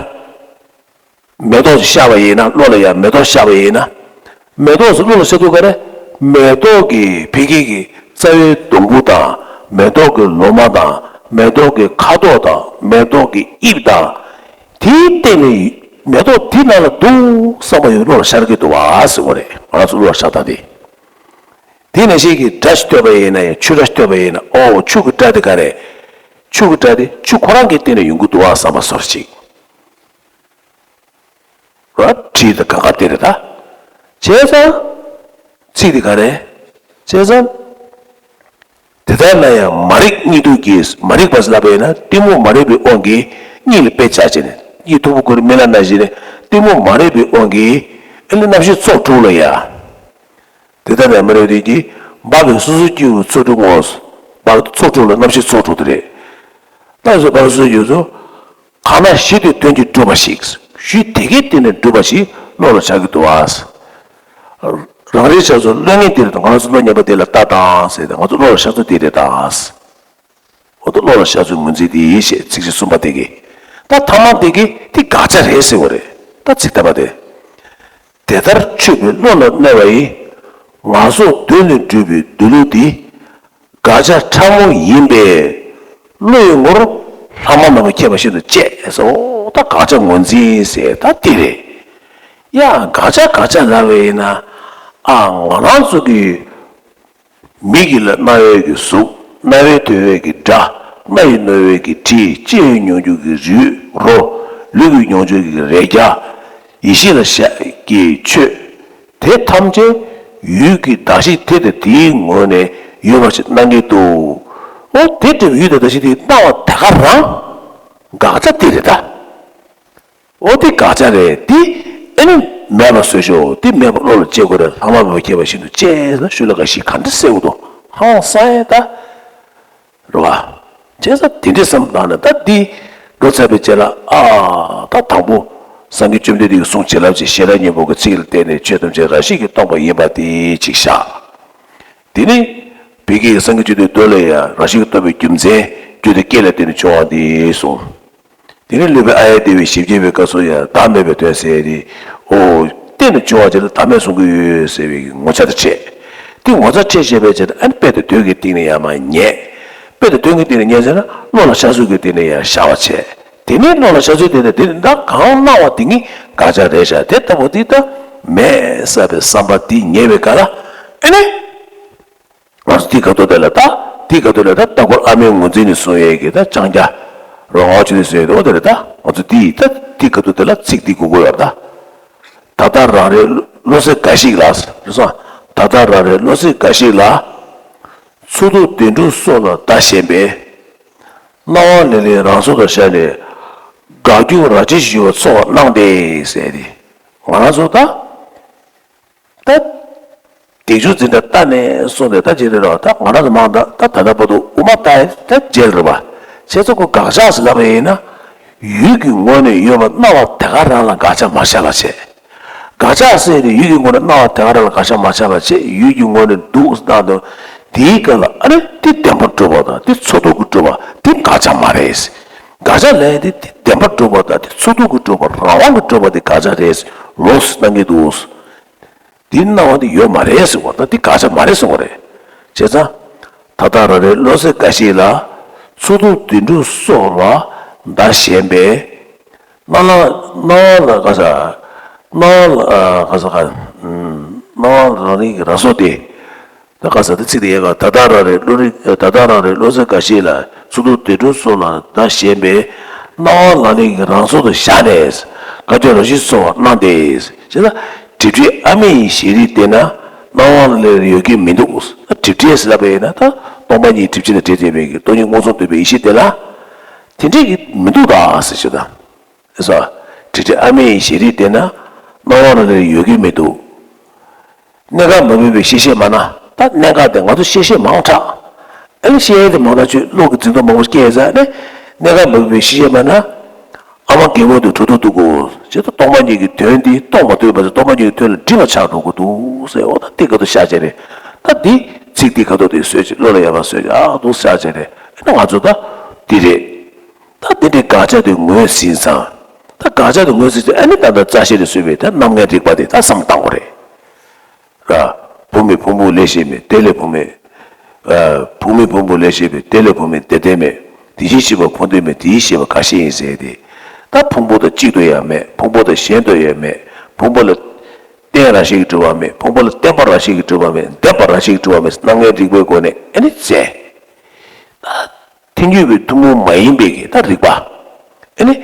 མེ་ཏོག་ཅིག་ཤར་བ་ཡིན་ན། བློ་ལ་ཡང་མེ་ཏོག་ཤར་བ་ཡིན་ན། མེ་ཏོག་ཟེར་བློ་ལ་ཤར་དུས་ག་རེ། མེ་ཏོག་གི་ཕ་གི་གི་རྩ་བའི་སྡོང་བུ་དང་། མེ་ཏོག་གི་ལོ་མ་དང་། མེ་ཏོག་གི་ཁ་དོག་དང་། མེ་ཏོག་གི་དབྱིབས་དང་། དེའི་སྟེང་ནས་མེ་ཏོག་དེ་ནང་ལ་འདུག་བསམ་པ་ཡང་བློ་ལ་ཤར་གྱི་འདུག་བ་ཟེར་བ་རེད། ང་རང་ཚོ་བློ་ལ་ཤར་སྟངས་དེ། དེ་ནང་བཞིན་གྱི་སྒྲ་ཞིག་ཐོས་པ་ཡིན་ན་ཡང་། ཆུ་སྒྲ་ཞིག་ཐོས་པ་ཡིན་ན། ཨོ་ཆུ་གི་སྒྲ་དེ་ག་རེ། ཆུ་གི་སྒྲ་དེ་ཆུ་ཁོ་རང་གི་སྟེང་ནས་ཡོང་གི་འདུག་བ་བསམ་པ་སོར་ཅིག་ར་བྲིས་དང་གང་ག་དེ་རེད་ད། བྱས་ཙང་། ཚིག་དེ་ག་རེ། བྱས་ཙང་། དེ་ལྟར་ན་ཡང་མ་རིག་གཉིད་འདོད་ཀྱིས། མ་རིག་པ་ཟེར་ལབ་པ་ཡིན་ན་གཏི་མུག་མ་རིག་པའི་དབང་གིས་གཉིད་ལ་དཔེ་བྱས་བྱས་ནས། གཉིད་མཐུག་པོ་ཁུར་མི་ལ་ན་བཞིན་ནས་གཏི་མུག་མ་རིག་པའི་དབང་གིས་ཨ་ནི་རྣམ་ཤེས་ཚོགས་དྲུག་ལ་ཡ། དེ་ལྟར་ན་མ་རིག་འདོད་ཀྱིས། འབར་བའི་སོ་སོ་སྐྱེ་བོའི་ཚོགས་དྲུག་ངོ་། འབར་ཚོགས་དྲུག་ལ་རྣམ་ཤེས་ཚོགས་དྲུག་དེ་རེད། ད་སོ་འབར་སོ་སོ་སྐྱེ་བོའི་ཚོགས། གང་ན་གཞི་དེ་དོན་གྱིས་གྲུབ་པ་ཞིག་གཞི་དེ་གའི་སྟེང་ནས་གྲུབ་པ་ཞིག་བློ་ལ་ཤར་གྱི་འདུག་བ། རང་རིག་ཆགས་ཚུལ་བློས་ངན་འདི་ལ་ལྟོས། ང་རང་ཚོ་བློ་ངན་པ་དེ་ལ་ལྟོས་དང་ཟེར་ཏེ། ང་ཚོ་བློ་ལ་ཤར་ཚུལ་དེ་རེད་ད། འོ་ད་བློ་ལ་ཤར་ཚུལ་ངོས་འཛིན་དེ་ཡིན་ཞེས་ཚིགས་བཅད་གསུམ་པ་དེ་གིས། ད་ཐ་མ་དེ་གིས་དེ་དགག་བྱ་རེད་ཟེར་བ་རེད། ད་ཚིག་ཐ་མ་དེ། དེ་ལྟར་ཆོས་པའི་བློ་ལ་གནས་པ་ཡིས། ངན་སོང་གདོད་ནས་གྲུབ་པའི་འདུལ་ལུགས་འདི། དགག་བྱ་ཕྲ་མོ་ཡིན་པས། བློ་ཡི་ངོར་ལྷག་མ་མེད་པར་ཁྱད་པར་ཤིན་ཏུ་གཅེས་སོ། ད་དགག་བྱ་ངོས་འཛིན་ཟེར་ད་འདི་རེད། ཡ་དགག་བྱ་དགག་བྱ་ལབ་པ་ཡིན་ན། ཨ་ང་རང་ཚོ་གི་མིག་གི་ལ་རྣ་བའི་གི་གཟུགས། རྣ་བའི་ཐོས་པའི་གི་སྒྲ། སྣ་ཡི་རྣོ་བའི་གི་དྲི། ལྕེ་ཡི་མྱོང་འགྱུར་གྱི་རོ། ལུས་ཀྱི་མྱོང་འགྱུར་གྱི་རེག་བྱ། ཡིད་ཤེས་ལ་ཤར་གྱི་ཆོས། དེ་ཐམས་ཅད་ཡུལ་གྱི་གདགས་གཞི་དེ་དང་དེའི་ངོས་ནས་ཡོད་པ་ཞིག་སྣང་གི་འདུག་འོ་དེ་འདྲ་བའི་ཡུལ་དང་གདགས་གཞི་དེ་སྣང་བ་དེ་ག་རང་དགག་བྱ་དེ་རེད་ད། འོ་དེ་དགག་བྱ་རེད་དེ། ཨ་ནི་མེད་པ་བཟོས་ཤོག་དེ་མེད་པ་བློ་ལ་སྐྱེ་དགོས་རེད། ལྷག་མ་མེད་པར་ཁྱད་པར་ཤིན་ཏུ་གཅེས་ལ་ཞུ་ལ་དགག་གཞི་ག་འདྲ་གསལ་བོ་འདུག་ཧང་སང་ཡ་ད། རེད་བ། བྱས་ཙང་དེ་འདྲའི་བསམ་བློ་བཏང་ནས་ད་འདི་འགྲོ་ཚར་བའི་རྗེས་ལ། ཨ་ད་དང་པོ་སངས་རྒྱས་བཅོམ་ལྡན་འདས་ཀྱི་གསུང་བྱིན་རླབས་ཀྱི་ཤེས་རབ་སྙིང་པོ་གི་ཚིག་ལ་བརྟེན་ནས་ཆོས་ཐམས་ཅད་རང་བཞིན་གྱིས་སྟོང་པ་ཡིན་པ་དེ་གཅིག་བཞག་དེ་ནི་བོད་ཀྱི་སངས་རྒྱས་བཅོམ་ལྡན་འདས་ལ་ཡང་རང་བཞིན་གྱིས་སྟོང་པའི་རྒྱུ་མཚན་རྒྱུ་དེ་རྐྱེན་ལ་བརྟེན་ནས་བྱུང་བ་དེ་གསུངས། དེ་ནས་སློབ་དཔོན་ཨཱརྱ་དེ་བས་ཞིབ་དཔྱད་པའི་སྐབས་སུ་ཡང་བདག་མེད་པའི་དོན་ཟེར་ཏེ། ཨོ། རྟེན་དུ་བྱུང་བ་ཅིག་ལ་བདག་མེད་གསུང་གི་ཡོད་ཟེར་བའི་ངོ་མཚར་དུ་བྱས། དེ་ངོ་མཚར་ཆེ་བྱས་པའི་ཆེད་དུ་ཨ་ནི་དཔེ་དང་དོན་གྱི་སྟེང་ནས་ཡང་མར་ཉན། དཔེ་དང་དོན་གྱི་སྟེང་ནས་ཉན་ཟེར་ན་བློ་ལ་ཤར་ཚུལ་གྱི་སྟེང་ནས་ཡང་ཤར་བ་བྱས། དེ་ནས་བློ་ལ་ཤར་ཚུལ་དེ་ནས་དེ་ནི་ད་གང་སྣང་བ་དེ་ཉིད་དགག་བྱ་རེད་ཤག་དེ་ལྟ་བུ་དེ་ད་མེད་བསམ་པའི་བསམ་པ་དེ་ཉེ་བའི་སྐབས་ལ་ཨ་ནི། ང་ཚོ་དེའི་སྐབས་ཐོག་དེ་ལ་ད། དེའི་སྐབས་ཐོག་ལ་ད་ལྟ་སྐོར་ཨ་མའི་ངོས་འཛིན་ནས་གསུང་ཡས་ཀྱི་ད་ལྕང་སྐྱ་རོ་ང་ཆུ་ནས་གསུང་ཡས་དེ་འོ་དེ་རེད། ད་ང་ཚོ་དེའི་ད་དེའི་སྐབས་ཐོག་དེ་ལ་ཚིག་འདི་དགོས་ཀྱི་ཡོད་རེད་ད། ད་ལྟ་རང་རེ་བློ་ཟེར་འགའ་ཞིག་ལ། རེད་སོང་། ད་ལྟ་རང་རེ་བློ་ཟེར་འགའ་ཞིག་ལ། ཚུལ་མཐུན་བདེ་འགྲུབ་སོགས་ལ་བདག་ཞེན་པས། སྣང་བ་ལ་ལའི་རང་གཟུགས་དང་ཤར་ནས། དགག་རྒྱུ་རང་བཞིན་ཞུ་བ་ཚོར་བ་སྣང་སྟེ་ཟེར་ཏེ། ང་རང་ཚོ་ད། ད། སྡིག་སྦྱོར་འཛིན་གྲྭ་ལྟ་ནས་གསུངས་ཏེ་ད་ཅི་རེད་རོ། ད་ང་རང་ཚོ་མང་ད་ད་ད་ལྟ་བར་དུ་དབུ་མ་ལྟ་ཡ་ད་མཇལ་རེད་པ། བྱས་ཙང་ཁོ་དགག་བྱ་ཟེར་ལབ་པ་ཡིན་ན། ཡུལ་གྱི་ངོས་ནས་ཡོད་པ་སྣང་བ་དེ་ག་རང་ལ་དགག་བྱ་མ་བྱས་པ་བྱས། དགག་བྱ་ཟེར་ཏེ་ཡུལ་གྱི་ངོས་ནས་སྣང་བ་དེ་ག་རང་ལ་དགག་བྱ་མ་བྱས་པ་བྱས། ཡུལ་གྱི་ངོས་ནས་འདུག་སྣང་དུས་དེའི་སྐབས་ལ་ཨ་ནི་དེ་བདེན་པར་གྲུབ་པ་དང་དེ་ཚུལ་མཐུན་གྱིས་གྲུབ་པ་དེ་དགག་བྱ་མ་རེད། དགག་བྱ་ལབ་ཡ་དེ་དེ་བདེན་པར་གྲུབ་པ་དང་དེ་ཚུལ་མཐུན་གྱིས་གྲུབ་པ་རང་དབང་གིས་གྲུབ་པ་དེ་དགག་བྱ་རེད་ལོགས་སུ་སྣང་གི་འདུག་འདི་སྣང་བ་འདི་ཡོད་མ་རེད་ཟེར་བ་དང་འདི་དགག་བྱ་མ་རེད་གསུང་བ་རེད། བྱས་ཙང་། ད་ལྟ་རང་རེ་བློ་ཟེར་འགའ་ཞིག་ལ། ཚུལ་མཐུན་བདེ་འགྲུབ་སོགས་ལ་བདག་ཞེན་པས། སྣང་ལ་སྣང་བ་ལ་ག་ས། སྣང་བ་ལ་ག་ས་ག་སྣང་བ་རང་རིག་གི་རང་གཟུགས་ཏེ། ད་ག་ས་ད་ཚིག་དེ་ཡལ་ག་ད་ལྟ་རང་རེ་བློ་རིག་ད་ལྟ་རང་རེ་བློ་ཟེར་འགའ་ཞིག་ལ། ཚུལ་མཐུན་བདེ་འགྲུབ་སོགས་ལ་བདག་ཞེན་པས། སྣང་བ་ལ་ནི་རང་གཟུགས་དུ་བཞག་ནས། དགག་རྒྱུ་རང་བཞིན་ཚོར་བ་སྣང་སྟེ། ཞེ་ན། སྒྲིབ་སྒྲིབ་ཨ་མི་ཡི་ཞལ་རས་བལྟས་ན། སྣང་བ་ལ་ལས་ཡོད་ཀྱི་མི་འདུག་སྒྲིབ་བྲལ་ཟེར་ལབ་པ་ཡིན་ན་ད་སྟོང་པ་ཉིད་སྒྲིབ་བྱེད་དང་བྲལ་བྲལ་བའི་གི་སྟོང་ཉིད་མངོན་སུམ་རྟོགས་པའི་ཡེ་ཤེས་དེ་ལ་དེ་འདྲས་ཀྱི་མི་འདུག་ད་ཟེར་ཞུ་ད། ཨེ་སོ། དྲི་བྲལ་ཨ་མའི་ཞལ་རིས་བལྟས་ན་སྣང་བ་ལ་ལས་ཡོད་ཀྱི་མི་འདུག་གནས་སྐབས་མ་བུད་པའི་ཤེས་བྱེད་མ་ན་ད་གནས་སྐབས་དེ་ང་ཚོ་ཤེས་བྱེད་མང་དྲགས། ཨ་ནི་ཤེས་ཡས་དེ་མང་དྲགས་ཆོས་བློ་གི་འཛིན་སྟངས་མང་པོ་སྐྱེས་ཡོད་ས་ནི་གནས་སྐབས་མ་བུད་པའི་ཤེས་བྱེད་མ་ན། ཨ་མ་རྒན་མོ་དེ་གྲོད་ཐོག་ཏུ་དགོས་ཅེས་ད་སྟོང་པ་ཉིད་ཀྱི་དོན་འདི་རྟོགས་མ་ཐུབ་པ་ཚོ་སྟོང་པ་ཉིད་ཀྱི་དོན་ལ་འགྲིག་པ་ཆགས་འགྲོ་གི་འདུག་ཟེར་འོ་ད་དེ་ག་དུ་བཤད་བྱས་རེད། ད་འདི་ཚིག་འདི་ག་དུ་དེ་བཟོས་ཅིག་བློ་ལ་ཡག་པ་བཟོས་ཅིག་ཨ་འདུག་བཤད་བྱས་རེད། ཨ་ནི་ང་ཚོ་ད་འདི་རེད། ད་འདི་འདྲའི་དགག་བྱ་དེ་ངོས་ཟིན་ཙང་། ད་དགག་བྱ་དེ་ངོས་ཟིན་ཙང་ཨ་ནི་ད་ལྟ་རྩ་ཤེ་ནས་བཟོས་པའི་ད་རྣམ་ལྔའི་རིག་པ་དེ་ད་བསམ་བཏང་དགོས་རེད། ར། བུ་མེད་ཕུང་པོ་ལས་གཞན་མེད་དེ་ལས་བུ་མེད། ཨ། བུ་མེད་ཕུང་པོ་ལས་གཞན་མེད་དེ་ལས་བུ་མེད་དེ་ལྡན་མེད། དེ་བཞིན་གཤེགས་པ་ཕུང་ལྡན་མེད་དེ་བཞིན་གཤེགས་པ་གང་ཞིག་ཡིན་ཟེར་ཏེ། ད་ཕུང་པོ་དང་གཅིག་ཏུ་ཡང་མེད་ཕུང་པོ་དང་གཞན་དུ་ཡང་མེད་ཕུང་པོ་ལ། རྟེན་རང་བཞིན་གྱིས་གྲུབ་པ་མེད་ཕུང་པོ་ལ་བརྟེན་པ་རང་བཞིན་གྱིས་གྲུབ་པ་མེད་ལྡན་པ་རང་བཞིན་གྱིས་གྲུབ་པ་མེད་རྣམ་ལྔའི་རིག་པའི་སྒོ་ནས་ཨ་ནི་བཙལ། ཐལ་འགྱུར་བའི་ཐུན་མོང་མ་ཡིན་པའི་གི་ད་རིག་པ། ཨ་ནི།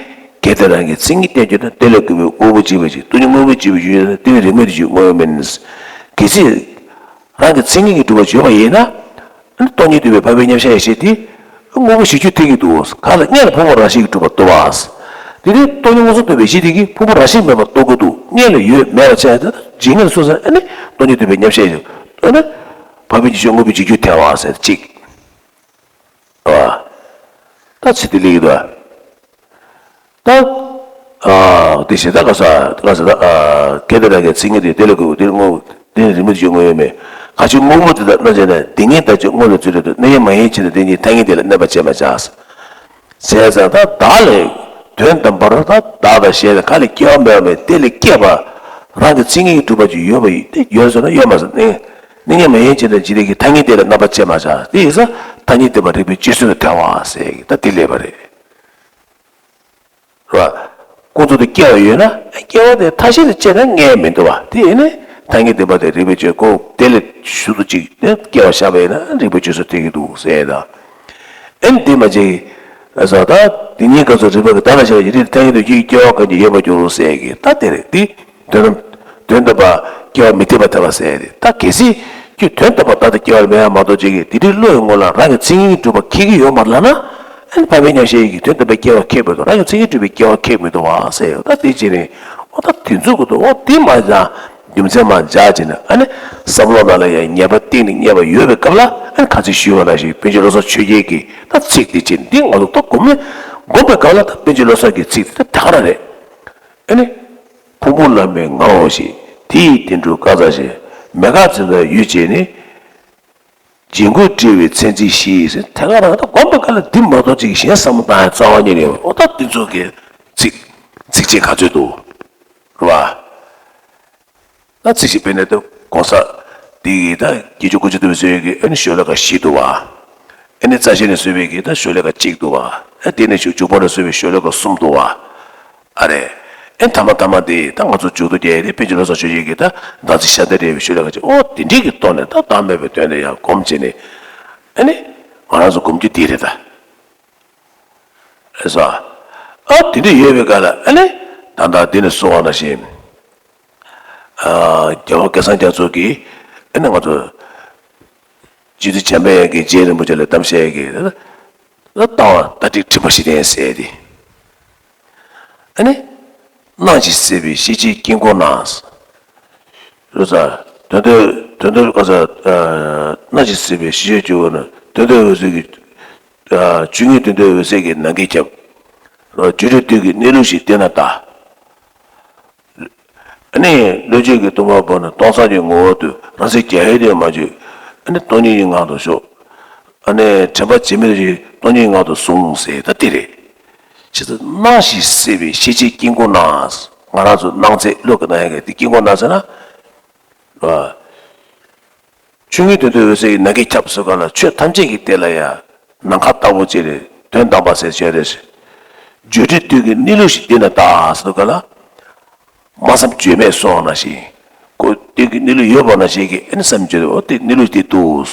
གལ་ཏེ་རང་གི་མཚན་ཉིད་བསྟན་རྒྱུ་ན་དེ་ལས་གོལ་བའི་དངོས་པོ་འཇིག་པའི་ཕྱིར་སྟོང་ཉིད་དངོས་པོ་འཇིག་པའི་ཕྱིར་ཡོད་ན་དེ་ནི་རིགས་མེད་དུ་འཇུག་དངོས་ཡོད་མིན། གལ་སྲིད། རང་གི་མཚན་ཉིད་ཀྱིས་གྲུབ་པ་བརྗོད་པ་ཡིན་ན། ཨ་ནི་སྟོང་ཉིད་འདུས་པའི་འཕགས་པའི་མཉམ་གཞག་ཡེ་ཤེས་དེ། དངོས་པོ་གཞིར་གྱུར་ཐལ་གྱི་འདུག་གང་ལ་དངོས་ལ་ཕུང་པོ་རང་བཞིན་གྱིས་གྲུབ་པ་འདུག་བ། དེ་ནི་སྟོང་ཉིད་མངོན་སུམ་རྟོགས་པའི་གཞི་དེ་གིས་ཕུང་པོ་རང་བཞིན་མེད་པར་རྟོགས་ཀྱི་འདུག་དངོས་ལ་ཡོད་མེད་ལ་བྱས་ཏེ་ཇི་སྙེད་ལ་སོང་ཙང་ཨ་ནི་སྟོང་ཉིད་འདུས་པའི་མཉམ་གཞག་ཡེ་ཤེས། ཨ་ནི། འཕགས་པའི་ཡེ་ཤེས་དངོས་པོ་གཞིར་གྱུར་ཐལ་བ་ཟེར་གཅིག་ཨ། ད་ཚིག་དེ་ལེགས་འདུག་ད། ཨ། དེ་བཞིན་ད་ག་ས་ག་ས་ད་ཨ། གལ་ཏེ་རང་གི་མཚན་ཉིད་དེ་དེ་ལས་གོལ་དེ་ལས་དངོས་དེ་ནི་རིགས་མེད་དུ་འཇུག་དངོས་ཡོད་མེད། གང་ཕྱིར་དངོས་པོ་དེ་དག་རྣམ་དཔྱད་ན་དེ་ཉིད་ལྟར་གྱི་དངོས་ལ་རྫུ་འཕྲུལ་དུ་གནས་ཡུལ་མ་ཡིན་ཕྱིར་ན་དེ་ཉིད་ཐ་སྙད་དེ་ལ་གནས་པར་བྱེད་མ་བྱ། བྱས་ཙང་ད་བདག་ལས་དོན་དམ་པར་ད་བདག་དང་གཞན་ལ་ག་ལས་སྐྱེ་བ་མེད་པ་མེད་དེ་ལས་སྐྱེས་པ་རང་གི་མཚན་ཉིད་ཀྱིས་གྲུབ་པ་ཅིག་ཡོད་པ་ཡིན་ཏེ་ཡོད་ཟེར་ན་ཡོད་མ་ཟེར་ནས། ནི་ཉིད་མ་ཡིན་ཕྱིར་ན་ཇི་སྙེད་ཀྱི་ཐ་སྙད་དེ་ལ་རྣམ་པར་དཔྱད་མ་བྱ། དེ་ཡིན་ཙང་ཐ་སྙད་བསྟན་པ་རིགས་པས་དཔྱད་བཟོད་དུ་ཐལ་བ་ཟེར་གྱི་ད་དེ་ལས་པ་རེད། རེད་བ། ཀུན་རྫོབ་ཏུ་སྐྱེ་བ་ཡོད་ན་སྐྱེ་བ་དེ་མཐའ་གཞི་ལ་དཔྱད་ན་རྙེད་མི་འདུག་བ་དེ་ཡིན་ནི་ཐ་སྙད་བསྟན་པ་དེ་རིགས་པས་དཔྱད་ཁོ་དེ་ལས་ཞུ་དུ་ཅིག་ནས་སྐྱེ་བ་བཞག་པ་ཡིན་ན་རིགས་པས་དཔྱད་བཟོད་ཐལ་གྱི་འདུག་ཟེར་ད། ཨེ་འདི་མ་བྱེད། ཨ་ས་ད་དེ་ཉིད་ག་ཚོད་རིགས་པ་གི་ད་ལ་བྱ་བ་ཡི་རིགས་ཐ་སྙད་དུ་སྐྱེ་སྐྱེ་བ་གང་ཅི་ཡོད་པར་འགྱུར་ཟེར་གྱི་ད་དེ་རེད་དེ། དོན་དམ། དོན་དམ་པ་སྐྱེ་བ་མི་འཐད་པར་ཐལ་བ་ཟེར་ཏེ་ད་གལ་སྲིད་ཁྱོད་དོན་དམ་པར་བདག་ལྟ་སྐྱེ་བ་མེད་ཡ་མ་གཏོགས་ཅིག་གིས་དེ་འདྲའི་བློ་ཡི་ངོ་ལ་རང་གི་མཚན་ཉིད་གྲུབ་པ་ཁེགས་ཀྱི་ཡོད་མ་རེད་ལབ་ན། ཨ་ནི་འཕགས་པའི་མཉམ་གཞག་ཡིན་གྱི་དོན་དམ་པར་སྐྱེ་བ་ཁེགས་མི་འདུག་རང་གི་མཚན་ཉིད་གྲུབ་པའི་སྐྱེ་བ་ཁེགས་མི་འདུག་བ་ཟེར་ཡོད་ད་དེ་བྱས་ནས་འོ་ད་དེ་ཚོ་གི་འདུག་འོ་དེ་མ་བྱ་རྒྱུ་མཚན་མ་བྱ་བྱས་ནས་ཨ་ནི་བསམ་བློ་ནང་ལ་ཡང་ཉེས་པ་གཏིང་ནས་རྙེད་པ་ཡོད་པའི་སྐབས་ལ་ཨ་ནི་ཁ་ཚིག་ཞུས་པ་ནང་བཞིན་པཎ་ཆེན་བློ་བཟང་ཆོས་རྒྱན་གྱི་ད་ཚིག་དེ་བྱས་ནས་འདི་ང་ཚོ་ད་སྒོམ་ནས་སྒོམ་པའི་སྐབས་ལ་ད་པཎ་ཆེན་བློ་བཟང་གི་ཚིག་དེ་ད་དེ་ག་རང་རེད། ཨ་ནི། ཕུང་པོ་ལ་མེད་ངའོ་ཞེས། དེ་ཡི་རྟེན་འབྲེལ་བཀག་ཚར་ཞིང་། མེད་དགག་འཛིན་པའི་ཡུལ་བྱས་ནས། འཇིག་ངོ་བྲལ་བའི་མཚན་ཚིག་བཞི་ཟེར་དེ་ག་རང་ད་སྒོམ་པའི་སྐབས་ལ་འདི་མ་གཏོགས་ཅིག་གཞན་བསམ་བློ་བཏང་ཡ་རྩ་བ་ཉིད་ནས་ཡོད་འོ་ད་འདི་ཚོ་གི་ཚིག་ཚིག་ཆེན་ག་ཚོད་འདུག་རེད་བ། ད་ཚིག་ཞིག་དཔེར་ན་ད་གོང་ས་འདི་གི་ད་དགེ་བཅུ་དགུ་བཅུ་བདུན་པའི་ཚོས་ཀྱི་ཨ་ནི་ཤོ་ལོ་ཀ་བཞི་འདུག་བ། ཨ་ནི་རྩ་ཤེ་ནས་བཟོས་པའི་གི་ད་ཤོ་ལོ་ཀ་གཅིག་འདུག་བ། ཨ་དེ་ནས་ཞུ་འཇུག་པ་ནས་བཟོས་པའི་ཤོ་ལོ་ཀ་གསུམ་འདུག་བ། ཨ་རེ། ཨེ་ཐ་མ་ཐ་མ་དེ་ད་ང་ཚོ་མཇུག་ཏུ་རྒྱག་ཡ་དེ་པཎ་ཆེན་བློ་བཟང་ཆོས་རྒྱན་གྱི་ད་ཟླ་ཚེས་ཞབས་བརྟན་རེད་པའི་ཤོ་ལོ་ཀ་ཅིག་ཨོ་དེ་འདྲས་ཀྱི་ཐོག་ནས་ད་བདག་མེད་པའི་དོན་དེ་ཡང་སྒོམ་བྱས་ནས། ཨ་ནི། ང་རང་ཚོ་སྒོམ་རྒྱུ་དེ་རེད་ད། ཨེ་ས། ཨ་དེ་འདྲས་ཡོད་པའི་སྐབས་ལ་ཨ་ནི། ད་ལྟ་འདི་ནས་གསུངས་པ་ནང་བཞིན། ཨ་རྒྱལ་བ་སྐལ་བཟང་རྒྱ་མཚོ་གིས་ཨ་ནི་ང་ཚོ། རྗེ་བཙུན་འཇམ་དཔལ་དབྱངས་ཀྱིས་རྗེ་རིན་པོ་ཆེ་ལ་གཏམ་བཤད་ཀྱི་ལྟ་བ་ད་ཏིག་དྲི་མ་བཞི་ལྡན་ཟེར་ཏེ། ཨ་ནི། སྣང་ཞིང་སྲིད་པའི་ཤེས་བྱའི་དཀྱིལ་འཁོར་ན། རུ་ས། དོན་དོན་དོན་དོན་ག་ས། སྣང་ཞིང་སྲིད་པའི་ཤེས་བྱའི་དཀྱིལ་འཁོར་ན་དོན་དོན་འོད་གསལ་གྱི། ཆོས་ཉིད་དོན་དོན་འོད་གསལ་གྱི་ནམ་མཁས་ཁྱབ། བརྗོད་བྲལ་དུས་ཀྱི་གནས་ལུགས་ཤིག་བསྟན་ན་ལྟ། ཨ་ནི་བློ་ཆོས་ཀྱི་སྟོང་པ་པོ་ནི་སྟོང་སང་གི་ངོ་བོ་དུ་རང་སེམས་རྒྱ་ཡེ་དེ་མ་བཅོས། ཨ་ནི་སྟོང་ཉིད་ཀྱི་ངང་དུ་ཞོག་ཨ་ནི་དྲན་པ་ཇི་མེད་ཀྱི་སྟོང་ཉིད་ངང་དུ་ཟུངས་ཟེར་ད་དེ་རེད། ཇི་ལྟར་སྣང་ཞིང་སྲིད་པའི་ཤེས་བྱའི་དཀྱིལ་འཁོར་ན། ང་རང་ཚོ་སྣང་ཚད་བློ་གི་སྣང་ཡག་གི་དེ་དཀྱིལ་འཁོར་ན་ཟེར་ན། ཆོས་ཉིད་དོན་དོན་འོད་གསལ་གྱི་ནམ་མཁས་ཁྱབ་ཟེར་ག་ལ་ཆོས་ཐམས་ཅད་ཀྱི་སྟེང་ལ་ཡང་ནམ་མཁའ་ལྟ་བུ་ཅིག་རེད་དོན་དམ་པ་ཟེར་བྱས་རེད། བརྗོད་བྲལ་དུས་ཀྱི་གནས་ལུགས་ཤིག་བསྟན་ན་ལྟ་ཟེར་ག་ལ། སྨྲ་བསམ་བརྗོད་མེད་སོགས་ནང་བཞིན། ཁོ་དེ་གི་གནས་ལུགས་ཡོད་པ་ནང་བཞིན་གྱི་ཨ་ནི་བསམ་བརྗོད་འོ་དེ་གནས་ལུགས་དེ་འདུག་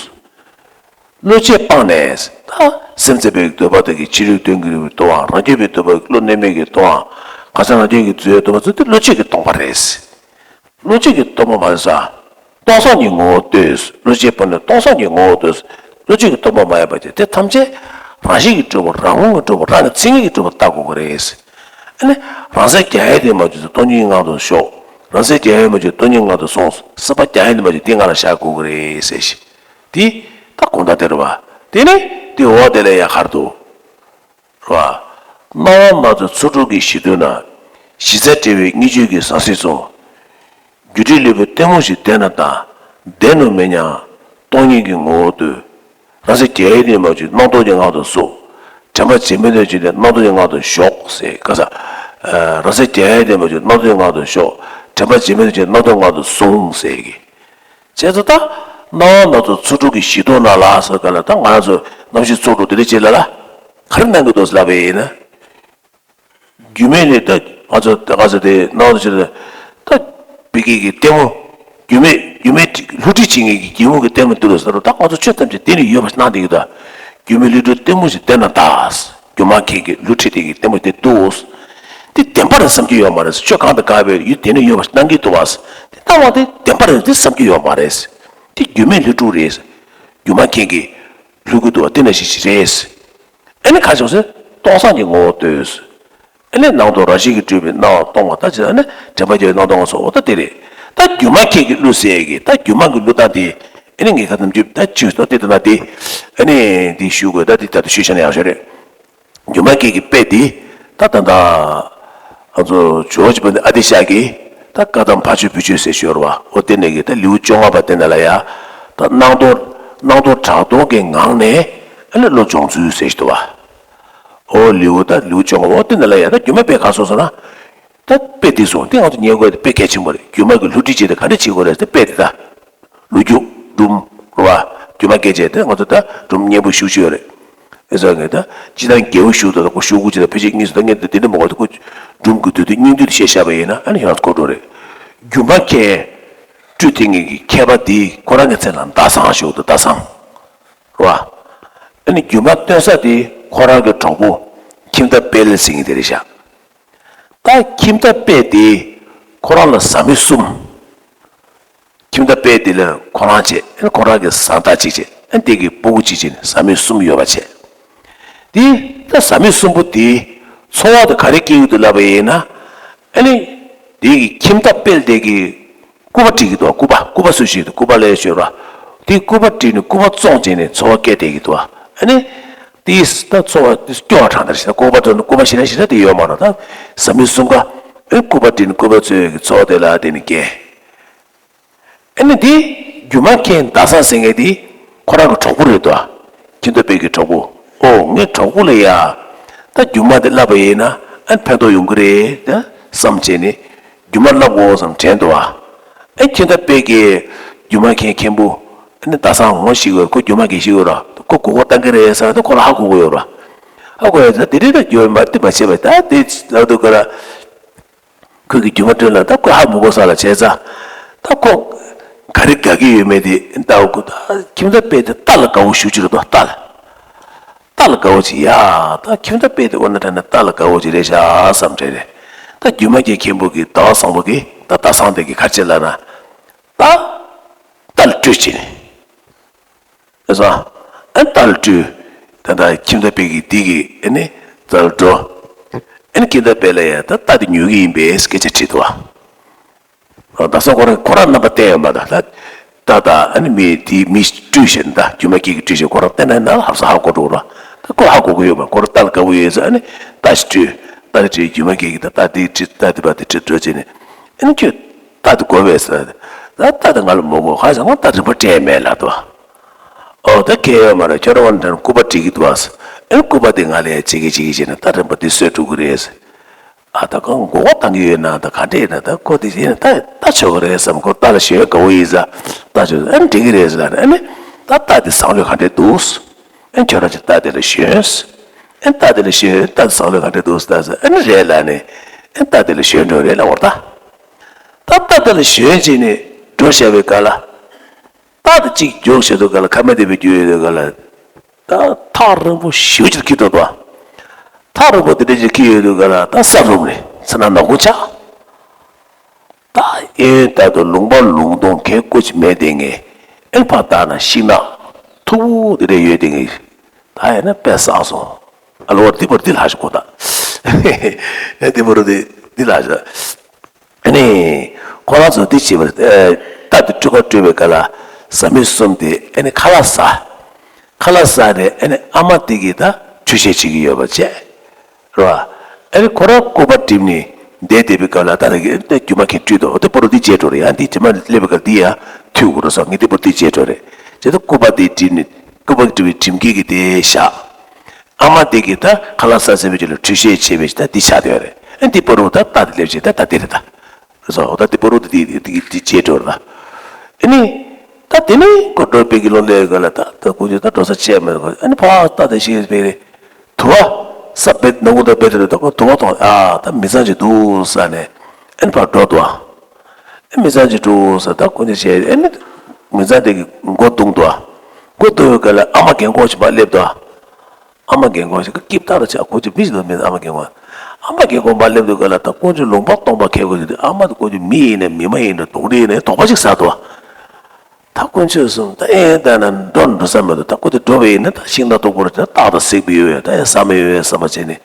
བློ་ཆོས་སྤངས་ནས་ད་སེམས་ཙམ་པའི་འདོད་པ་དག་གི་ཕྱི་རོལ་དོན་གྱི་སྟོང་པ་རང་རྒྱུད་པའི་འདོད་པ་བློ་གནས་མེད་ཀྱི་སྟོང་པ་གང་ཟག་རང་རྒྱུད་ཀྱི་རྫས་འདོད་པ་ཚོ་དེ་བློ་ཆོས་ཀྱི་སྟོང་པ་རེད། བློ་ཆོས་ཀྱི་སྟོང་པ་མ་ཟ། སྟོང་སང་གི་ངོ་བོ་ལྟོས། བློ་སྐྱེས་པ་ནི་སྟོང་སང་གི་ངོ་བོ་ལྟོས། བློ་སྐྱེས་ཀྱི་སྟོང་པ་མ་ཡིན་པ་ཅིག་དེ་ཐམས་ཅད་རང་བཞིན་གྱིས་གྲུབ་པ། རང་ངོས་ཀྱིས་གྲུབ་པ། རང་གི་མཚན་ཉིད་ཀྱིས་གྲུབ་པ་ལྟ་དགོས་ཀྱི་རེད། ཨ་ནི་རང་སེམས་རྒྱ་ཡན་དེ་མ་བཅོས་ཏེ་སྟོང་ཉིད་ངང་དུ་ཞོག་རང་སེམས་རྒྱ་ཡན་མ་བཅོས་སྟོང་ཉིད་ངང་དུ་སོང་། སེམས་པ་རྒྱ་ཡན་དེ་མ་བཅོས་དེ་ངང་ལ་བཞག་དགོས་ཀྱི་རེད་ཟེར་ཞིང་། དེ་ད་གོང་ལྟར་དེ་རེད་བ། དེ་ནི་དེ་འོག་དེ་ལ་ཡ་གར་དུ། རེད་བ། སྣང་བ་སྣ་ཚོགས་ཚོགས་དྲུག་གི་གཞི་མཐུན་ན། གཞི་རྩ་བྲལ་བའི་གཉིས་བརྗོད་ཀྱི་ཟང་ཟིང་སོགས། སྒྱུ་འཕྲུལ་ལུས་པོའི་ལྟད་མོ་ཞིག་བལྟས་ན་ལྟ། བདེན་ནོ་མིན་སྙམ། སྟོང་ཉིད་ཀྱི་ངོ་བོ་ལྟོས། རང་སེམས་རྒྱ་ཡན་དེ་མ་བཅོས་སྣང་སྟོང་གི་ངང་དུ་སོང་། དྲན་པ་བརྗེད་མེད་དུ་བྱས་ཏེ་སྣང་སྟོང་གི་ངང་དུ་ཞོག་ཟེར་ག་ས། རང་སེམས་རྒྱ་ཡན་དེ་མ་བཅོས་སྣང་སྟོང་གི་ངང་དུ་ཞོག་དྲན་པ་བརྗེད་མེད་དུ་བྱས་ཏེ་སྣང་སྟོང་གི་ངང་དུ་སོང་ཟེར་གི། བྱས་ཙང་ད། སྣང་བ་སྣ་ཚོགས་ཚོགས་དྲུག་གི་གཞི་མཐུན་ན་ལ་ཟེར་ག་ལ། ད་ང་རང་ཚོ་རྣམ་ཤེས་ཚོགས་དྲུག་དེ་འདྲ་བྱེད་ལ་ལ། ག་རེ་སྣང་གི་འདུག་ལབ་པ་ཡིན་ན། སྒྱུ་མའི་ལས་ད་ང་ཚོ་ད་ག་ཚོད་དེ་སྣང་བ་ཆེ་ད། ད་བི་ཀི་གི་ལྟད་མོ། སྒྱུ་མའི་སྒྱུ་མའི་བསླུ་བྲིད་བྱེད་མཁན་གྱི་རྒྱལ་བོ་གི་ལྟད་མོ་འདུག་ལ་ཟེར་རོ། ད་ང་ཚོ་ཆོས་ཐམས་ཅད་དེ་ནི་ཡོད་པ་སྣང་བསྡད་ཀྱི་འདུག་སྒྱུ་མའི་བསླུ་བྲིད་ལྟད་མོ་ཞིག་བལྟས་ན་ད། སྒྱུ་མ་མཁན་གྱིས་བསླུ་བྲིད་དེ་གི་ལྟད་མོ་དེ་འདུག་དེ་བདེན་པ་རེད་བསམ་རྒྱུ་ཡོད་མ་རེད། ཆོས་གང་དང་གང་བའི་ཡུལ་དེ་ནི་ཡོད་པ་སྣང་གི་འདུག་བ། དེ་ལྟ་བ་དེ་བདེན་པ་རེད་དེ་བསམ་རྒྱུ་ཡོད་མ་རེད། དེ་སྒྱུ་མའི་བསླུ་བྲིད་རེད། སྒྱུ་མ་མཁན་གྱིས་བསླུ་གི་འདུག་བ་དེ་ནང་བཞིན་ཞིག་རེད། ཨ་ནི་ག་བྱུང་ཟེར། སྟོང་སང་གི་ངོ་བོ་ལྟོས། ཨ་ནི་སྣང་སྟོང་རང་བཞིན་གྱིས་གྲུབ་པའི་སྣང་བ་སྟོང་པ་ད་ཅི། ཨ་ནི་དྲན་པ་བརྒྱལ་བའི་སྣང་སྟོང་ངོ་སོ་འོ་ད་དེ་རེད། ད་སྒྱུ་མ་མཁན་གྱིས་བསླུ་ཟེར་གི། ད་སྒྱུ་མ་གི་བསླུ་སྟངས་དེ། ཨ་ནི་ངས་ཁ་ཐམ་ཅུ་ད་ཅུ་ད་དེ་ད་ན་དེ། ཨ་ནི་དེ་ཞུ་དགོས། ད་དེ་ད་དུ་ཞུ་བྱས་ན་ཡག་ཤོས་རེད། སྒྱུ་མ་མཁན་གྱི་དཔེ་དེ། ད་ད་ད། ང་ཚོ་ཇོ་བོ་རྗེ་དཔལ་ལྡན་ཨ་ཏི་ཤ་གིས་ད་བཀའ་གདམས་ཕ་ཆོས་བུ་ཆོས་ཟེར་ཞུ་བ་རེད་བ། འོ་དེ་ནས་གི་ད་ལེའུ་བཅོ་ལྔ་པ་དེ་ནས་ལ་ཡ། ད་སྣང་སྟོང་སྣང་སྟོང་གྲགས་སྟོང་གི་ངང་ནས་ཨ་ནི་བློ་སྦྱོང་ཚུལ་ཟེར་ཞིག་འདུག་བ། འོ་ལེའུ་ད་ལེའུ་བཅོ་ལྔ་པ་འོ་དེ་ནས་ལ་ཡ། ད་སྒྱུ་མའི་དཔེ་ག་སོང་ཟེར་ན། ད་དཔེ་དེ་སོང་དེ་ང་ཚོ་ཉན་དགོས་དེ་དཔེ་གལ་ཆེན་པོ་རེད། སྒྱུ་མ་གི་བསླུ་བྲིད་བྱེད་དེ་ག་འདྲ་བྱེད་དགོས་རེད་ཟེར་དཔེ་དེ་ད། ལོ་རྒྱུས་སྒྲུང་རེད་བ། སྒྱུ་མ་སྐད་ཆ་དེ་ང་ཚོ་ད་སྒྲུང་སྙན་པོ་ཞེ་པོ་ཅིག་ཡོད་རེད། ཨེ་ཟེར་ངས་ད་སྤྱིར་བཏང་རྒྱལ་པོ་བཞུགས་དང་ཁོ་ཤོག་གུ་ཅིག་དང་ཕལ་ཆེར་གཉིས་སུ་ད་ངས་ད་དེ་འདྲ་མ་གོ་ད་ཁོ་སྒྲུང་གི་དུས་དེ་སྙིང་བསྡུས་དེ་བཤད་བཞག་པ་ཡིན་ན་ཨ་ནི་ཡང་གོ་འགྲོ་རེད། སྒྱུ་མ་མཁན་སྤྲུལ་དེ་ངེད་ཀྱི་མཁས་པ་དེ་ཁོ་རང་གི་མཚན་ལ་ཟླ་བཟང་ཞུ་ད་ཟླ་བཟང་རེད་བ། ཨ་ནི་སྒྱུ་མ་སྟོན་ས་དེ་ཁོ་རང་གི་གྲོགས་པོ་ཁྱིམ་བདག་དཔལ་ཟེར་མཁན་དེ་རེད་ཤག་ད་ཁྱིམ་བདག་དཔལ་དེ་ཁོ་རང་ལ་བཟའ་མི་གསུམ། ཁྱིམ་བདག་དཔལ་དེ་ལ་ཁོ་རང་བྱས། ཨ་ནི་ཁོ་རང་གི་བཟའ་ཟླ་གཅིག་བྱས། ཨ་ནི་དེ་གི་སྤུ་གུ་གཅིག་བྱས་ནས་བཟའ་མི་གསུམ་ཡོད་པ་བྱས། དེ་ད་བཟའ་མི་གསུམ་པོ་དེ་འཚོ་བ་དེ་ག་རེ་སྐྱེལ་གྱི་འདུག་ལབ་པ་ཡིན་ན། ཨ་ནི་དེ་གི་ཁྱིམ་བདག་དཔལ་དེ་གི་སྐུ་པར་བྲིས་ཀྱི་འདུག་སྐུ་པར་སྐུ་པར་སུ་ཞིག་འདུག་སྐུ་པར་ལས་ཤོད་ར། དེ་སྐུ་པར་བྲིས་ནས་སྐུ་པར་བཙོང་བྱས་ནས་འཚོ་བ་སྐྱེལ་བསྡད་ཀྱི་འདུག་ཨ་ནི་དེས་ད་འཚོ་བ་དེ་སྐྱོ་བ་དྲགས་ནས་རེད། སྐུ་པར་བཙོང་ནས་སྐུ་པར་ཞིག་ན་ཞིག་ན་དེ་ཡོད་མ་རེད། ད་བཟའ་མི་གསུམ་ཀ་ཨེ་སྐུ་པར་བྲིས་ནས་སྐུ་པར་བཙོང་ཡས་ཀྱི་འཚོ་བ་དེ་ལ་དེ་ནི་སྐྱེལ། ཨ་ནི་འདི་སྒྱུ་མ་མཁན་ཟླ་བཟང་ཟེར་མཁན་འདི་ཁོ་རང་གི་གྲོགས་པོ་རེད་དོ། ཁྱིམ་བདག་དཔལ་གྱི་གྲོགས་པོ། ཨོ་ངའི་གྲོགས་པོ་ལ་ཡ། ད་སྒྱུ་མ་འདི་བསླབས་པ་ཡིན་ན་ཨ་ནི་ཕན་ཐོགས་ཡོང་གི་རེད་ད་བསམ་བྱས་ནས་སྒྱུ་མ་བསླབ་དགོས་བསམ་དྲན་འདུག་ཨ། ཨ་ཁྱིམ་བདག་དཔལ་གྱིས་སྒྱུ་མ་མཁན་མཁན་པོ་ཨ་ནི་ཟླ་བཟང་ངོ་ཤེས་ཀྱི་ཡོད་རེད། ཁོ་སྒྱུ་མ་མཁན་ཤེས་ཀྱི་ཡོད་རེད། ཁོ་མགོ་སྐོར་བཏང་གི་རེད་ཟེར་ད་ཁོ་རང་ཧ་གོ་གི་ཡོད་རེད། ཧ་གོ་ཡོད་ད་དེ་རིང་ད་སྒྱུ་མ་འདི་མ་བྱས་པ་ད་དེ་ལབ་འདུག་ག་ར། ཁོས་ཀྱི་སྒྱུ་མ་སྤྲོད་ལ་ད་ཁོས་ཧ་མི་གོ་ས་ལ་བྱས་ཙང་། ད་ཁོ་ག་རེ་དགའ་གི་ཡོད་མེད་དེ་ལྟ་དགོས། ད་ཁྱིམ་བདག་དཔལ་དེ་རྟ་ལ་དགའ་བོ་ཞེ་པོ་ཅིག་རེད་དོ། རྟ་ལ། རྟ་ལ་དགའ་བོ་ཅིག་ཡ། ད་ཁྱིམ་བདག་དཔལ་དེ་དབོར་ན་དྲན་ན་རྟ་ལ་དགའ་བོ་ཅིག་རེད་ཤག་བསམ་དྲན་རེད། ད་སྒྱུ་མ་གི་མཁན་པོ་གི་ཟླ་བ་བཟང་པོ་གི་ད་ཟླ་བཟང་དེ་གི་ག་རེ་བྱས་ལབ་ན། ད་རྟ་ལ་སྤྲོད་བྱས་ནས། ཨེ་ཟ། ཨ་ནི་རྟ་ལ་སྤྲུལ། ད་ལྟ་ཁྱིམ་བདག་དཔལ་གྱིས་འདི་གི་ཨ་ནི་རྩ་ལ་འགྲོ། ཨ་ནི་ཁྱིམ་བདག་དཔལ་ལ་ཡ་ད་རྟ་འདི་ཉོ་གི་ཡིན་པས་སྐད་ཆ་དྲིས་འདུག་བ། ད་སོ་ཁོ་རང་ཁོ་རང་རྣམ་པ་བསྟན་ཡོད་མ་ད་ད། རྟ་དང་ཨ་ནི་མི་དེའི་མི་སྤྲུལ་བཞིན་ད་སྒྱུ་མ་སྐྱེས་ཀྱི་སྤྲུལ་བཞིན་ཁོ་རང་བསྟན་ན་ན་ཧབ་ས་ཧ་གོ་འགྲོ་ར། ད་ཁོ་ཧ་གོ་གི་ཡོད་མ་ཁོ་རང་རྟ་ལ་དགའ་བོ་ཡོད་ཟེར། ཨ་ནི་རྟ་ཞིག་སྤྲུལ། རྟ་ལ་སྤྲུལ་སྒྱུ་མ་སྐྱེས་ཀྱི་ད་རྟ་དེའི་ཁྲི་རྟ་དེ་བ་དེ་ཁྲིད་འགྲོ་བྱས་ནས། ཨ་ནི་ཁྱོད་རྟ་དེ་དགོས་པས་ཟེར། ད་རྟ་དེ་ང་ལ་མ་དགོས་ཧ་ཟེར་ང་རྟ་རིན་པོ་སྤྲད་མེད་ལབ་འདུག་བ། ཨོ་ད་ཁྱད་ཡོད་མ་རེད། ཁྱོད་རང་དབོར་ན་དྲན་སྐུ་པར་བྲིས་ཀྱི་འདུག་ཨ། ཨེ་སྐུ་པར་དེ་ང་ལ་ཡ་བྱེད་ཀྱི་བྱེད་ཀྱི་བྱས་ནས་ད་རིན་པ་དེ་གསོས་འགྲོ་གི་རེད། ཨ་ད་ཁོ་མགོ་སྐོར་བཏང་གི་ཡོད་ན་ད་ག་འདྲས་ཡིན་ན་ད་ཁོ་དེ་བྱས་ནས་ད་ད་ཆོག་གི་རེད་བསམ། ཁོ་རྟ་ལ་ཞོན་དགའ་བོ་ཡིན་ས་རྟ་ཆོག་ཨེ་འགྲིག་གི་རེད་ཟེར་ལབ་ནས། ཨ་ནི་ད་རྟ་དེ་བཟང་ལོས་ག་འདྲས་འདུག་ཨེ་ཁྱོད་རང་ཅིག་རྟ་དེ་ལ་ཞོན། ཨེ་རྟ་དེ་ལ་ཞོན་རྟ་དེ་བཟང་ལོས་ག་འདྲས་འདུག་ཟེར་ཨ་ནི་རེད་ལབ་ནས། ཨེ་རྟ་དེ་ལ་ཞོན་འགྲོ་རེད་ལབ་བར་ད། ད་རྟ་དེ་ལ་ཞོན་བྱས་ནས་འགྲོ་བཞག་པའི་སྐབས་ལ། རྟ་དེ་གཅིག་རྒྱུགས་བྱེད་དུས་སྐབས་ལ་ཁ་མ་བདེ་བའི་རྒྱུ་ཡོད་དུས་སྐབས་ལ། ད་ཐག་རིང་པོ་ཞེ་པོ་ཅིག་འཁྱེར་འགྲོ་འདུག་ཐག་རིང་པོ་དེ་འདྲ་ཅིག་འཁྱེར་ཡོད་དུས་སྐབས་ལ་ད་ས་རུབ་ནས་ཚེ་ན་ནག་ཁུང་ཆགས། ད་གཡས་གཡོན་ལྟར་དུ་ལུང་པ་ལུང་སྟོང་གང་དགོས་ཀྱི་མེད་དེ་ངས་ཨེ་ཕར་བལྟས་ན་ཤིང་ནགས་མཐུག་པོ་དེ་འདྲ་ཡོད་དེ་ངས་ད་ཡིན་ན་དཔེ་བསགས་སོང་། ཨ་ལོ་འདི་བར་འདི་ལྷག་ཤག་གོ་ད། འདི་བར་འདི་འདི་ལྷག་ཤག་ཨ་ནི་ཁོ་རང་ཚོ་འདི་བྱེད་པར་རྟ་དེ་སྤྲུལ་ཁ་སྤྲུལ་བའི་སྐབས་ལ་བཟའ་མི་གསུམ་དེ་ཨ་ནི་ཁ་ལག་ཟ། ཁ་ལག་ཟ་ནས་ཨ་ནི་ཨ་མ་དེ་གིས་ད་ཁྲུས་གཞས་བྱེད་ཀྱི་ཡོད་པ་བྱས། རེད་བ། ཨ་ནི་ཁོ་རང་སྐུ་པར་བྲིས་ནས་བསྡད་བསྡད་པའི་སྐབས་ལ་ད་རེས་ཀྱི་ཨ་ནི་རྒྱུ་མ་ཁྱེར་སྤྲུལ་འདུག་དེ་པོ་རུ་འདི་བརྗེད་འགྲོ་རེད། ཡང་འདི་དྲི་མ་སླེབས་པའི་སྐབས་འདི་ཡང་མཐུད་དགོས་རེད་སོ། ངས་འདི་པོ་འདི་བརྗེད་འགྲོ་རེད། བྱས་ཙང་སྐུ་པར་འདི་བྲིས་ནས་སྐུ་པར་བྲིས་པའི་འགྲེམས་སྐས་ཀྱི་དེ་བཞག་ཨ་མ་དེ་གིས་ད་ཁ་ལག་ཟ་ཟིན་པའི་རྗེས་ལ་ཁྲུས་གཞས་བྱས་པའི་ད་འདི་ཆགས་བསྡད་ཡོད་རེད། ཨ་འདི་པོ་རུ་ད་རྟ་དེ་སླེབས་བྱས་ད་ད་འདི་རེད་ད། རེད་སོ། ད་འདི་པོ་རུ་འདི་འདི་འདི་འདི་བརྗེད་འགྲོ་རེད་ད། ཨ་ནི། ད་དེ་ནས་ཁོ་འགྲོ་བའི་གི་ལོ་ལས་ག་ལ་ད་ད་ཁོ་ཚོས་ད་འགྲོ་ས་བཅད་མེད་ཁོ། ཨ་ནི་ཕར་རྟ་དེ་ཤེས་པའི་རེད། དུ་བ། ས་བེད་ནག་པོ་ད་བེད་དེ་རེད་ད་ཁོ་དུ་བ་མཐོང་ཨ་ད་མི་ཚང་ཅིག་འདུག་ས་ནས་ཨ་ནི་ཕར་འགྲོ་འདུག་ཨ་མི་ཚང་ཅིག་འདུག་ས་ད་ཁོ་ཚོས་བྱས་ཨ་ནི་མི་ཚང་དེ་གི་མགོ་བརྡུངས་འདུག་མགོ་བརྡུངས་པའི་ག་ལ་ཨ་མ་རྒན་གོག་ཅིག་མར་སླེབས་འདུག་ཨ་མ་རྒན་གོག་ཞིག་གིས་སྐྱིབས་ཐག་ལ་ཆགས་ཁོ་ཚོ་མི་ཞིག་ལ་མིན་ཨ་མ་རྒན་གོག་ཨ་མ་རྒན་གོག་མར་སླེབས་དུས་ག་ལ་ད་དཀོན་མཆོག་ལུང་པ་སྟོང་པ་ཁེལ་དགོས་ཀྱི་འདུག་ཨ་མ་དང་དཀོན་མཆོག་མི་ཡིན་ནའི་མི་མ་ཡིན་ནའི་དོགས་པ་ཅིག་ཟ་འདུག་ད་དཀོན་མཆོག་གསུམ་ད་ཨེ་ད་ན་འགྲོ་འགྲོ་ས་མི་འདུག་ད་ཁོ་ཚོ་འགྲོ་བ་ཡིན་ན་ད་ཤིང་ནགས་སྟུག་པོ་རེད། ད་སྟག་དང་གཟིག་པོ་ཡོད་ཡོད་ད་ཡ་ཟ་མི་ཡོད་ཡོད་བསམ་པ་བྱས་ནས་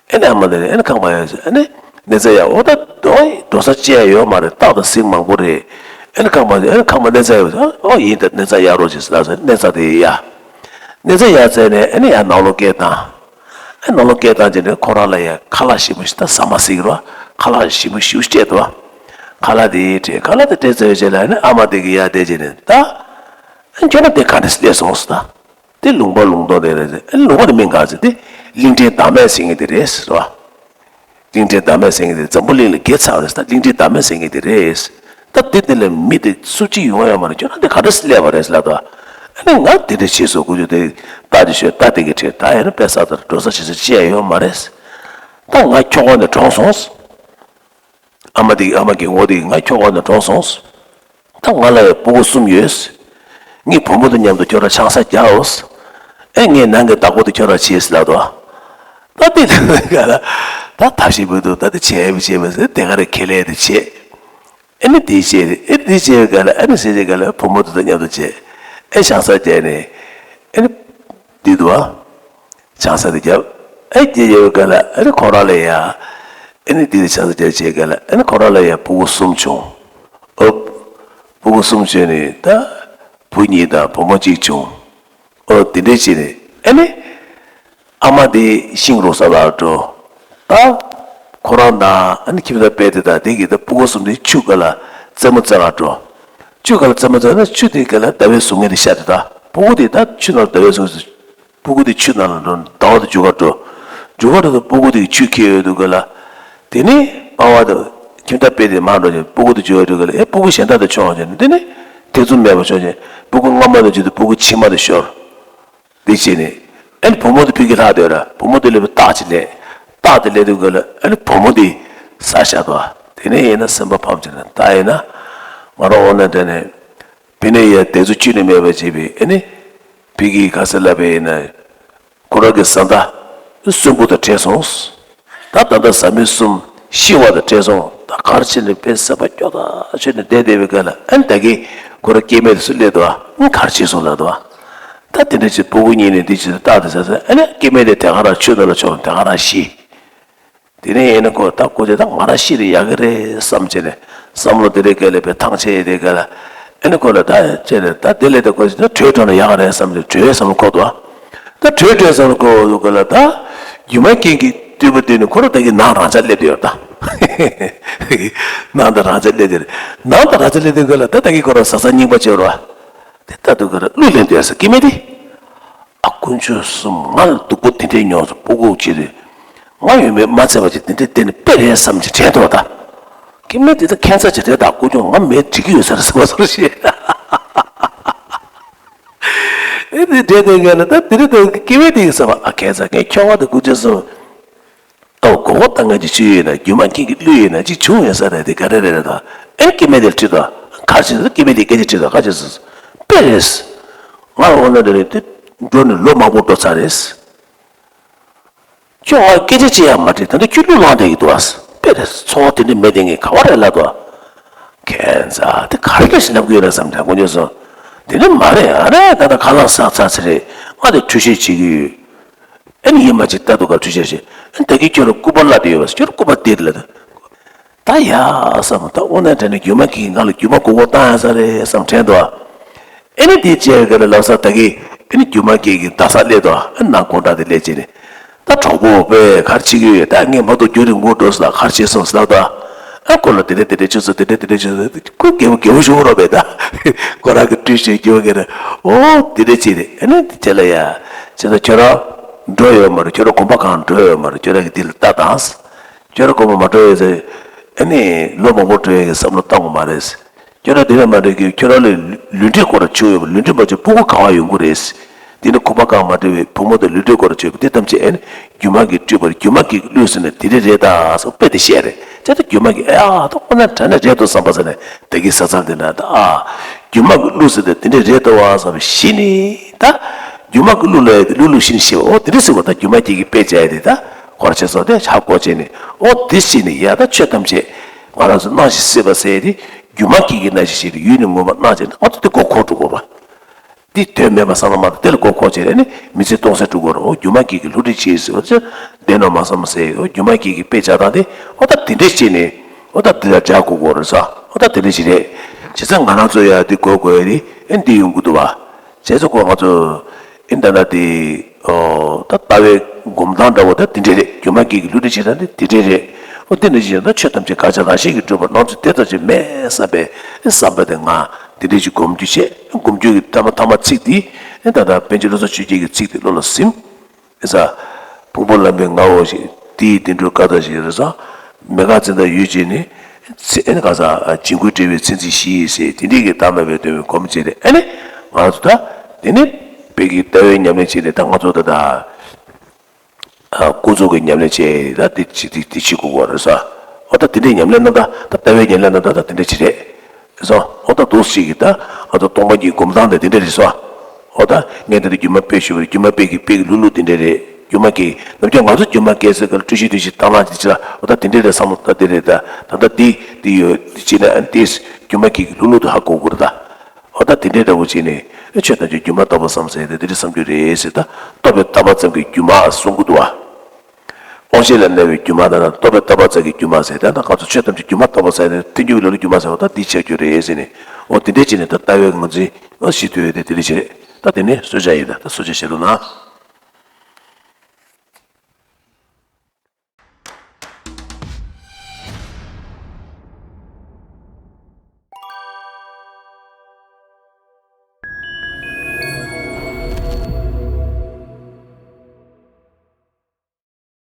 ཨེ་ནས་ཨ་མ་དེ་ནས་ཨེ་ནས་ཁང་པ་ཡོད་ཨེ་ནས་གནས་ཚད་ཡ་འོ་ད་འགྲོ་ས་ཅི་ཡ་ཡོད་མ་རེད། སྟག་དང་གཟིག་མང་པོ་རེད། ཨེ་ནས་ཁང་པ་ཨེ་ནས་ཁང་པ་གནས་ཚད་ཡོད་ཨོ་ཡིན་ད་གནས་ཚད་ཡ་རོགས་བྱེད་ཟེར་ལ་ཟེར་གནས་ཚད་དེ་ཡ། གནས་ཚད་ཡར་བཙལ་ནས་ཨ་ནི་ཡར་ནང་ལོགས་སྐད་བཏང་། ཨ་ནང་ལོགས་སྐད་བཏང་རྗེས་ནས་ཁོ་རང་ལ་ཡང་ཁ་ལག་ཞིམ་པོ་ཞིག་ད་ཟ་མ་ཟིག་རོ། ཁ་ལག་ཞིམ་པོ་ཞིག་སྤྲད་འདུག་ཁ་ལག་དེ་སྤྲད་ཁ་ལག་དེ་སྤྲད་ཚར་བའི་རྗེས་ལ་ཨ་ནི་ཨ་མ་དེ་གིས་ཡར་བསྡད་རྗེས་ནས་ད། ཨ་ཁྱོད་རང་དེ་ག་འདྲ་སླེབས་སོང་ཟེར་ད། དེ་ལུང་པ་ལུང་སྟོང་དེ་རེད་ཟེར། ཨ་ནི་ལུང་པ་དེ་མིང་ག་ཟེར་དེ་གླིང་ཕྲན་བདག་མེད་ཟེར་མཁན་དེ་རེད་ཟེར་བ། གླིང་ཕྲན་བདག་མེད་ཟེར་མཁན་དེ་འཛམ་བུ་གླིང་ལ་རྒྱས་ཚར་བ་རེད་ཟེར་ད་གླིང་ཕྲན་བདག་མེད་ཟེར་མཁན་དེ་རེད། ད་དེ་དེ་ལ་མི་དེ་སུ་གཅིག་ཡོང་ཡ་ཡོད་མ་རེད། ཁྱོད་རང་དེ་ག་འདྲ་སེ་སླེབས་པ་རེད་ཟེར་ལབ་དོ། ཨ་ནི་ང་དེ་འདྲ་བྱས་སོང་ཁོ་ཚོས་དེ་རྟ་དེ་ཤོད་རྟ་དེ་གི་ཁྲིད་ད་ཡ་ནི་དཔེ་ས་དེར་འགྲོ་ས་བྱེད་ས་ཅི་ཡ་ཡོད་མ་རེད། ད་ང་ཁྱོ་ག་ནས་གྲོངས་སོང་། ཨ་མ་དེ་ཨ་མ་གི་ངོ་དེ་ང་ཁྱོ་ག་ནས་གྲོངས་སོང་། ད་ང་ལ་ཡང་སྤུ་གུ་གསུམ་ཡོད། ངའི་བུ་མོ་དང་མཉམ་དུ་ཁྱོད་རང་ཆང་ས་རྒྱག་ཨེ། ངའི་ནང་གི་བདག་པོ་དེ་ཁྱོད་རང་བྱེད་ཟེར་ལབ་དོ། ད་དེ་ལ་ད་ཐབས་ཤེས་མི་འདུག་ད་དེ་བྱས་མི་བྱས་མི་ཟེར་དེ་ག་རེ་ཁས་ལེན་དེ་བྱས། ཨེ་ནི་དེ་བྱས་ཨེ་དེ་བྱས་ག་ལ་ཨེ་ནི་ཟེར་ག་ལ་བུ་མོ་དེ་དང་མཉམ་དུ་བྱས་ཨེ་ཆང་ས་རྒྱག་ནས་ཨེ་ནི་དེ་འདུག་ཨ། ཆང་ས་དེ་བརྒྱབ། ཨེ་རྒྱབ་ཡོད་ག་ལ་ཨེ་ནི་ཁོ་རང་ལ་ཡ། ཨེ་ནི་དེ་ཆང་ས་རྒྱབ་བྱས་ག་ལ་ཨེ་ནི་ཁོ་རང་ལ་ཡ་སྤུ་གུ་གསུམ་བྱུང་། ཨོབ། སྤུ་གུ་གསུམ་བྱས་ནས་ད། བུ་གཉིས་དང་བུ་མོ་གཅིག་བྱུང་། ཨོ་དེ་འདྲས་བྱས་ནས་ཨེ་ནི། ཨ་མ་དེ་ཤིང་རུག་ས་ལ་འགྲོ། ད། ཁོ་རང་དང་ཨ་ནི་ཁྱིམ་བདག་དཔལ་དེ་དང་དེ་གི་ད་སྤུ་གུ་གསུམ་དེ་ཆུ་ཁ་ལ་རྩེད་མོ་རྩེ་ག་འགྲོ། ཆུ་ཁ་ལ་རྩེད་མོ་རྩེ་ན་ཆུ་དེ་ག་ལ་ཟླ་བའི་གཟུགས་བརྙན་དེ་ཤར་དེ་ད་སྤུ་གུ་དེ་ད་ཆུ་ནང་ཟླ་བའི་གཟུགས་སྤུ་གུ་དེ་ཆུ་ནང་ལ་འགྲོ་ཟླ་བ་དེ་རྒྱུག་ག་འགྲོ། རྒྱུག་ག་འགྲོ་དུས་སྤུ་གུ་དེ་ཆུ་ཁྱེར་ཡོད་དུས་ག་ལ། དེ་ནི་པ་ཕ་དང་ཁྱིམ་བདག་དཔལ་དེ་མར་འགྲོ་ཅིང་སྤུ་གུ་དེ་རྒྱུག་ག་འགྲོ་ག་ལ་ཨེ་སྤུ་གུ་གཞན་དག་དེ་མཆོང་བྱས་ནས་དེ་ནི་ཐེ་ཚོམ་མེད་པར་མཆོང་ཅིང་སྤུ་གུ་སྔ་མ་དང་བརྒྱུད་དེ་སྤུ་གུ་ཕྱི་མ་དེ་ཤོར། འདི་བྱས་ནས། ཨ་ནི་བུ་མོ་དེ་ཕ་གིར་ལྷག་སྡོད་ར། བུ་མོ་དེ་ལ་ཕར་རྟགས་ཅིག་ལས། རྟགས་དེ་ལས་དུས་སྒང་ལ་ཨ་ནི་བུ་མོ་དེ་ཟ་བཞག་འདུག་དེ་ནས་ཡིན་ན་སེམས་པ་ཕམ་བྱས་ནས་ད་ཡིན་ན། ང་རང་འོ་ན་དེ་ནས། ཕ་ནི་ཡ་དེ་ཚོ་ཁྱོན་ནས་མེད་པ་བྱས་པས་ཨ་ནི། ཕ་གིར་ག་ས་ལབ་པ་ཡིན་ན། ཁོ་རང་གི་བཟའ་ཟླ། གསོན་པོ་དང་འཕྲད་སོང་། ད་ད་ལྟ་བཟའ་མི་གསུམ་ཤི་བ་དང་བྲལ་སོང་། ད་ག་རེ་བྱས་ནས་དཔེ་སེམས་པ་སྐྱོ་ཐག་ཆོད་ནས་བསྡད་བསྡད་པའི་སྐབས་ལ་ཨ་ནི་ད་གིན་ཁོ་རང་སྐྱེ་དམན་དེ་ཚོ་སླེབས་འདུག་ཨ་ནི་ག་རེ་བྱས་སོང་ལབ་འདུག་ཨ། ད་དེ་འདྲ་བྱས་སྤུ་གུ་གཉིས་ནས་འདི་བྱས་ཏེ་རྟགས་དེ་ཟ་ཟ་ཨ་ནི་སྐྱེ་དམན་དེ་དེ་ག་རང་ཆུ་ནང་ལ་མཆོངས་དེ་ག་རང་ཤི། དེ་ནས་ཡིན་ན་ཁོ་ད་ཁོ་ཚོས་ད་ང་རང་ཤི་རེ་ཡག་གི་རེད་བསམ་བྱས་ནས་བསམ་བློ་དེ་འདྲའི་སྐབས་ལ་དཔེ་ཐང་ཆད་ཡོད་དེ་སྐབས་ལ་ཨ་ནི་ཁོ་ལ་ད་བྱས་ནས་ད་དེ་ལས་ད་ཁོ་ཚོས་ད་བྲོས་འགྲོ་ན་ཡག་གི་རེད་བསམ་བྱས་བྲོས་བསམ་བློ་འཁོར་འདུག་ཨ། ད་བྲོས་བྲོས་ཙམ་ལ་གོ་གོ་ལ་ད། རྒྱུ་མ་རྐྱེན་གྱིས་བསྐྲུན་པ་དེ་ནི་ཁོ་རང་ད་གིན་ནང་རང་འཇགས་སླེབས་བསྡད་ཡོད་ད། ནང་དུ་རང་འཇགས་སླེབས་བསྡད་རེད། ནང་དུ་རང་འཇགས་སླེབས་བསྡད་གོ་ལ་ད་ད་གིན་ཁོ་རང་བཟའ་ཚང་རྙིང་པ་བྱས་རོ། དེ་ལྟ་དུས་ཁོ་རང་གླུ་ལེན་བསྡད་ས་སྐྱེ་དམན་དེ། ཨ་དཀོན་མཆོག་གསུམ་ང་ལ་སྡུག་པོ་དེ་འདྲས་མྱོང་སོང་སྤུ་གུ་བྱས་ཏེ། ང་ཡོད་མེད་མ་ཚད་པ་ཅིག་དེ་འདྲས་བསྡད་ནས་དཔེ་རེད་བསམ་གྱི་དྲན་འདུག་ད། སྐྱེ་དམན་དེ་ད་ཁྱད་མཚར་ཅིག་རེད་ད་དཀོན་མཆོག་ང་མེད་འགྲིག་གི་ཡོད་ས་རེད་བསམ་པ་སོགས་ཤེས། ཨེ་དེ་འདྲ་དེ་ག་ལ་ད་དེ་རེད་དེ་སྐྱེ་དམན་དེ་ཡིན་ས་བ་ཨ་ཁྱད་མཚར་ངས་ཁྱོ་ག་དེ་སྐུ་མཁྱེན་སོང་། ཨོ་གོ་གོ་ད་ང་ཅིག་ཆུ་ཡོད་ན་རྒྱུ་མ་ཁྱེད་ཀྱི་གླུ་ཡོད་ན་ཅིག་བྱུང་ཡོད་ས་རེད་དེ་ག་རེ་རེད་རེད་ད། ཨེ་སྐྱེ་དམན་དེ་ཁྲིད་ད་ཁ་ཆེ་ས་སྐྱེ་དམན་དེ་སྐད་ཆ་ཁྲིད་ད་ཁ་ཆེ་ས་དཔེ་རེད། ང་འོ་ན་དེ་རེད་དེ་འགྲོ་ནས་ལོ་མང་པོ་འགྲོ་ཚར་རེད། ཁྱོད་ང་སྐད་ཆ་ཅི་ཡང་མ་དྲིས་ད་ལྟ་ཁྱོད་གླུ་བླངས་བསྡད་ཀྱི་འདུག་ཨ། དཔེ་རེད་ཚོར་བ་དེ་འདྲ་མེད་དེ་ངས་ག་བ་རེད་ལབ་འདུག་ཨ། ཁྱེད་ཚ་དེ་ག་རེ་ཞིག་ལབ་གི་ཡོད་རེད་བསམ་དྲན་གོ་ཉོ་སོང་། དེ་ནི་མ་རེད། ཨ་རེད། ད་ལྟ་ཁ་ལག་ཟ་ཚར་ཚར་རེད། ང་དེ་འཕྲུལ་ཆས་བྱེད་ཀྱི་ཡོད། ཨ་ནི་ཡིན་མ་ཅིག་ལྟ་འདུག་ག་འཕྲུལ་ཆས་ཤིག་ཨ་ནི་ད་གིན་ཁྱོད་རང་སྐུད་པ་བརླག་བསྡད་ཡོད་པ། ཁྱོད་རང་སྐུད་པ་དེ་ལ་ད། ད་ཡ་བསམ། ད་དངོས་གནས་དྲན་ནས་རྒྱུ་མ་ཁྱེད་ཀྱིས་ང་ལ་རྒྱུ་མ་མགོ་སྐོར་བཏང་ཡ་ས་རེད་བསམ་དྲན་འདུག་ཨ་ནི་དེ་བྱས་ག་ལ་ལབ་ས་ད་གིན་ཨ་ནི་རྒྱུ་མ་ཁྱེད་ཀྱིས་རྡ་ས་སླེབས་འདུག་ཨ་ནང་སྒོ་འགྲམ་དེ་སླེབས་བྱས་ནས། ད་གྲོགས་པོ་དཔེ་ག་རེ་བྱེད་ཀྱི་ཡོད། ད་ངས་མ་གཏོགས་རྒྱུ་རིང་པོ་འགྲོ་སོང་ལ་ག་རེ་བྱས་སོང་ཟེར་ལབ་ད། ཨ་ཁོ་ལ་དེ་འདྲ་དེ་འདྲ་བྱུང་སོང་། དེ་འདྲ་དེ་འདྲ་བྱུང་སོང་། ཁོ་རྒྱལ་པོ་རྒྱལ་པོ་ཞུ་གི་རོགས་པས་ད། ཁོ་རང་གི་སྤྲུལ་ཞིག་རྒྱལ་པོ་ག་རེ། ཨོ་དེ་འདྲ་བྱས་ཏེ་ཨ་ནི་དེ་ལ་ཡ། བྱས་ཙང་ཁྱོད་རང་འགྲོ་ཡོད་མ་རེད། ཁྱོད་རང་གོམ་པ་གང་འགྲོ་ཡོད་མ་རེད། ཁྱོད་རང་གི་དེ་ལ་ལྟ་དང་། ཁྱོད་རང་གོམ་པ་མ་འགྲོ་ཡོད་ཟེར། ཨ་ནི་ལོ་མང་པོ་འགྲོ་ཡོད་ཀྱི་བསམ་བློ་བཏང་དགོས་མ་རེད། ཁྱོད་རང་དེ་ལས་མ་འགྲིག་གི། ཁྱོད་རང་ལ་ལུས་འབྲེལ་སྐོར་ལ་བྱུང་ཡོད་པ། ལུས་འབྲེལ་མ་བྱུང་ཕྲུ་གུ་ག་བ་ཡོང་གི་རེད། དེ་ནི་ཁོག་པ་གང་མ་འགྲིག་པའི་བུ་མོ་དང་ལུས་འབྲེལ་སྐོར་ལ་བྱུང་ཡོད་པ། དེ་ཐམས་ཅད་ཨེ་ནི་རྒྱུ་མ་གིས་སྤྲུལ་པ་རེད། རྒྱུ་མ་གིས་བསླུས་ཟེར་ནས་དེ་འདྲ་རེད་ད་ཟེར་དཔེ་དེ་བཤད་རེད། དེ་ལྟར་རྒྱུ་མ་གིས་ཨ་ཡ་ད་དངོས་གནས་དྲང་གནས་རེད་འདུག་བསམ་པ་ཟེར་ནས་ད་གིན་ས་མཚམས་དེ་ན་ད་ཨ་རྒྱུ་མ་གིས་བསླུས་ཟེར་ནས་དེ་འདྲ་རེད་འདུག་བ་བསམ་པ་གཞི་ནི་ད་རྒྱུ་མ་གིས་བསླུས་ལ་ཡ་དེ་བསླུས་བསླུས་གཞི་ནི་ཤེས་པ། འོ་དེ་འདྲ་ཟེར་བ་ད་རྒྱུ་མ་གིས་གིས་དཔེ་བྱས་ཡ་དེ་ད་གོ་ར་བྱས་སོང་། དེ་ཧ་གོ་བྱས་ནས་འོ་དེ་གཞི་ནི་ཡ་ད་ཆོས་ཐམས་ཅད། ང་རང་ཚོ་སྣང་ཞིང་སྲིད་པ་ཟེར་ཡ་དེ། སྒྱུ་མ་སྐྱེ་གི་སྣང་ཞིང་ཞིག་ཏུ་ཡུལ་ནི་ངོ་མ་སྣང་བྱས་ན་ཨ་ཏོ་དེ་སྒོ་ཁོག་འགྲོ་དགོས་པ། འདི་དོན་མེད་པ་བསམ་བློ་མ་བཏང་། དེ་ལ་སྒོ་ཁོག་བྱས་ནས་མི་ཚེ་སྟོང་ཟད་འགྲོ་དགོས་རེད། འོ་སྒྱུ་མ་སྐྱེ་གི་བསླུ་བྲིད་བྱེད་ཟེར་བ་ཚོ་བདེན་ནོ་མ་བསམ་ཟེར། འོ་སྒྱུ་མ་སྐྱེ་གི་དཔེ་བྱ་སྟངས་དེ་འོ་ད་དེ་འདྲས་བྱས་ནས་འོ་ད་དེ་ལ་འདྲ་དགོས་དགོས་རེད་ས། འོ་ད་དེ་འདྲས་ཞིག་རེད། བྱས་ཙང་ང་རང་ཚོ་ཡ་འདི་དགོས་དགོས་རེད། ཨེ་འདི་ཡོང་གི་འདུག་བ། བྱས་ཙང་ཁོ་ང་ཚོ་ཨེ་ད་ལྟ་དེ། ཨོ། ད་ལྟ་བའི་སྒོམ་སྟངས་འདྲ་བོ་ད་དེ་འདྲས་རེད། སྒྱུ་མ་སྐྱེ་གི་བསླུ་བྲིད་བྱེད་སྟངས་དེ་དེ་འདྲས་རེད། ཨོ་དེ་འདྲ་ཞིག་ཡང་ད་ཆོས་ཐམས་ཅད་གང་ཆ་རང་བཞིན་གྱིས་གྲུབ་པ་སྣང་ཚུལ་དེ་ལྟར་ཅིག་མེད་བསམ་པའི་བསམ་པ་དེ་ང་དེ་འདྲས་ཞིག་སྒོམ་རྒྱུ་བྱས། སྒོམ་རྒྱུ་གི་ཐ་མ་ཐ་མ་ཚིག་འདི་ཨེ་ད་ལྟ་པཎ་ཆེན་བློ་བཟང་ཆོས་རྒྱན་གྱི་ཚིག་དེ་བློ་ལ་ཟིན། ཨེ་ས། ཕུང་པོ་ལམ་པའི་ངའོ་ཞེས། དེ་ཡི་བདེ་འགྲོའི་བཀའ་ལྟར་ཞེས་རེད་ས། མེད་དགག་འཛིན་དང་ཡུལ་གཅིག་ནི། ཚེ་ཨེ་ནི་ག་ས། འཇིགས་སྐུལ་བྲལ་བའི་མཚན་ཚིག་བཞི་ཡིས་ཟེར། དེ་འདྲས་ཀྱི་བདག་མེད་པའི་སྟོན་པའི་སྒོམ་བྱས་ཏེ་ཨེ་ནི། ང་ཚོ་ད། དེ་ནི། བོད་ཀྱི་ལྟ་བའི་ཉམས་ལེན་བྱས་ཏེ་ད་ང་ཚོ་ད་ད། ཨ། ཀུན་རྫོབ་ཀྱི་ཉམས་ལེན་བྱས་ད་དེ་ཅི་དེ་དེ་ཅི་དགོས་པ་རེད་ས། འོ་ད་དེ་འདྲའི་ཉམས་ལེན་རྣམ་དག་ད་ལྟ་བའི་ཉམས་ལེན་རྣམ་དག་ད་དེ་འདྲ་ཅི་རེད། སོ། འོ་ད་འདུག་ཞིག་གིས་ད་ང་ཚོ་སྟོང་པ་ཉིད་སྒོམ་སྟངས་དེ་དེ་འདྲ་རེད་སོ། འོ་ད་ངས་ད་ལྟ་སྒྱུ་མ་དཔེ་ཞུས་པ་རེད། སྒྱུ་མ་དཔེ་གི་དཔེ་གི་བསླུ་བསླུ་དེ་འདྲ་རེད། སྒྱུ་མ་གི་ནམ་རྒྱུན་ང་ཚོ་སྒྱུ་མ་སྐྱེ་ཟེར་ག་ལ་བཀྲ་ཤིས་བདེ་ཆེན་དང་བླངས་ཅིག་ཅི་ལ་འོ་ད་དེ་འདྲ་རེད་བསམ་བློ་ད་དེ་རེད། ད་ད་ལྟ་དེ་དེ་ཡོད་དེ་ཅི་ན་ཨ་དེ་སྒྱུ་མ་གི་བསླུ་བསླུ་དུ་ཧ་གོ་དགོས་རེད་ད། འོ་ད་དེ་འདྲའི་འདྲ་བོ་བྱས་ནས་ཆོས་ཐམས་ཅད་སྒྱུ་མ་ལྟ་བུ་བསམ་ཟེར་ཏེ་དེ་འདྲ་བསམ་རྒྱུ་རེད་ཟེར། ད་རྟོགས་པའི་ཐར་པ་ཙམ་གྱི་སྒྱུ་མ་གསུང་གི་འདུག་བ། དབང་ཤེས་ལ་གནས་པའི་སྒྱུ་མ་དང་རྟོགས་པའི་ཐར་པ་ཙམ་གྱི་སྒྱུ་མ་ཟེར། ད་ང་ཚོ་ཆོས་ཐམས་ཅད་སྒྱུ་མ་ལྟ་བུ་ཟེར་ནས་ཐལ་འགྱུར་བའི་ལམ་ལ་སྒྱུ་མ་ཟེར་བ་ད་འདི་ཆགས་རྒྱུ་རེད་ཟེར་ནས། འོ་དེ་འདྲའི་བྱས་ནས་ད་ལྟ་བའི་ངོས་འཛིན་ཞིག་ཐུབ་ཡོད་དེ་དེ་འདྲ་ཞིག་རེད། ད་དེ་ནས་གསོལ་ཇ་ཡིན། ད་ད་གསོལ་ཇ་བཞེས་རོགས་གནང་།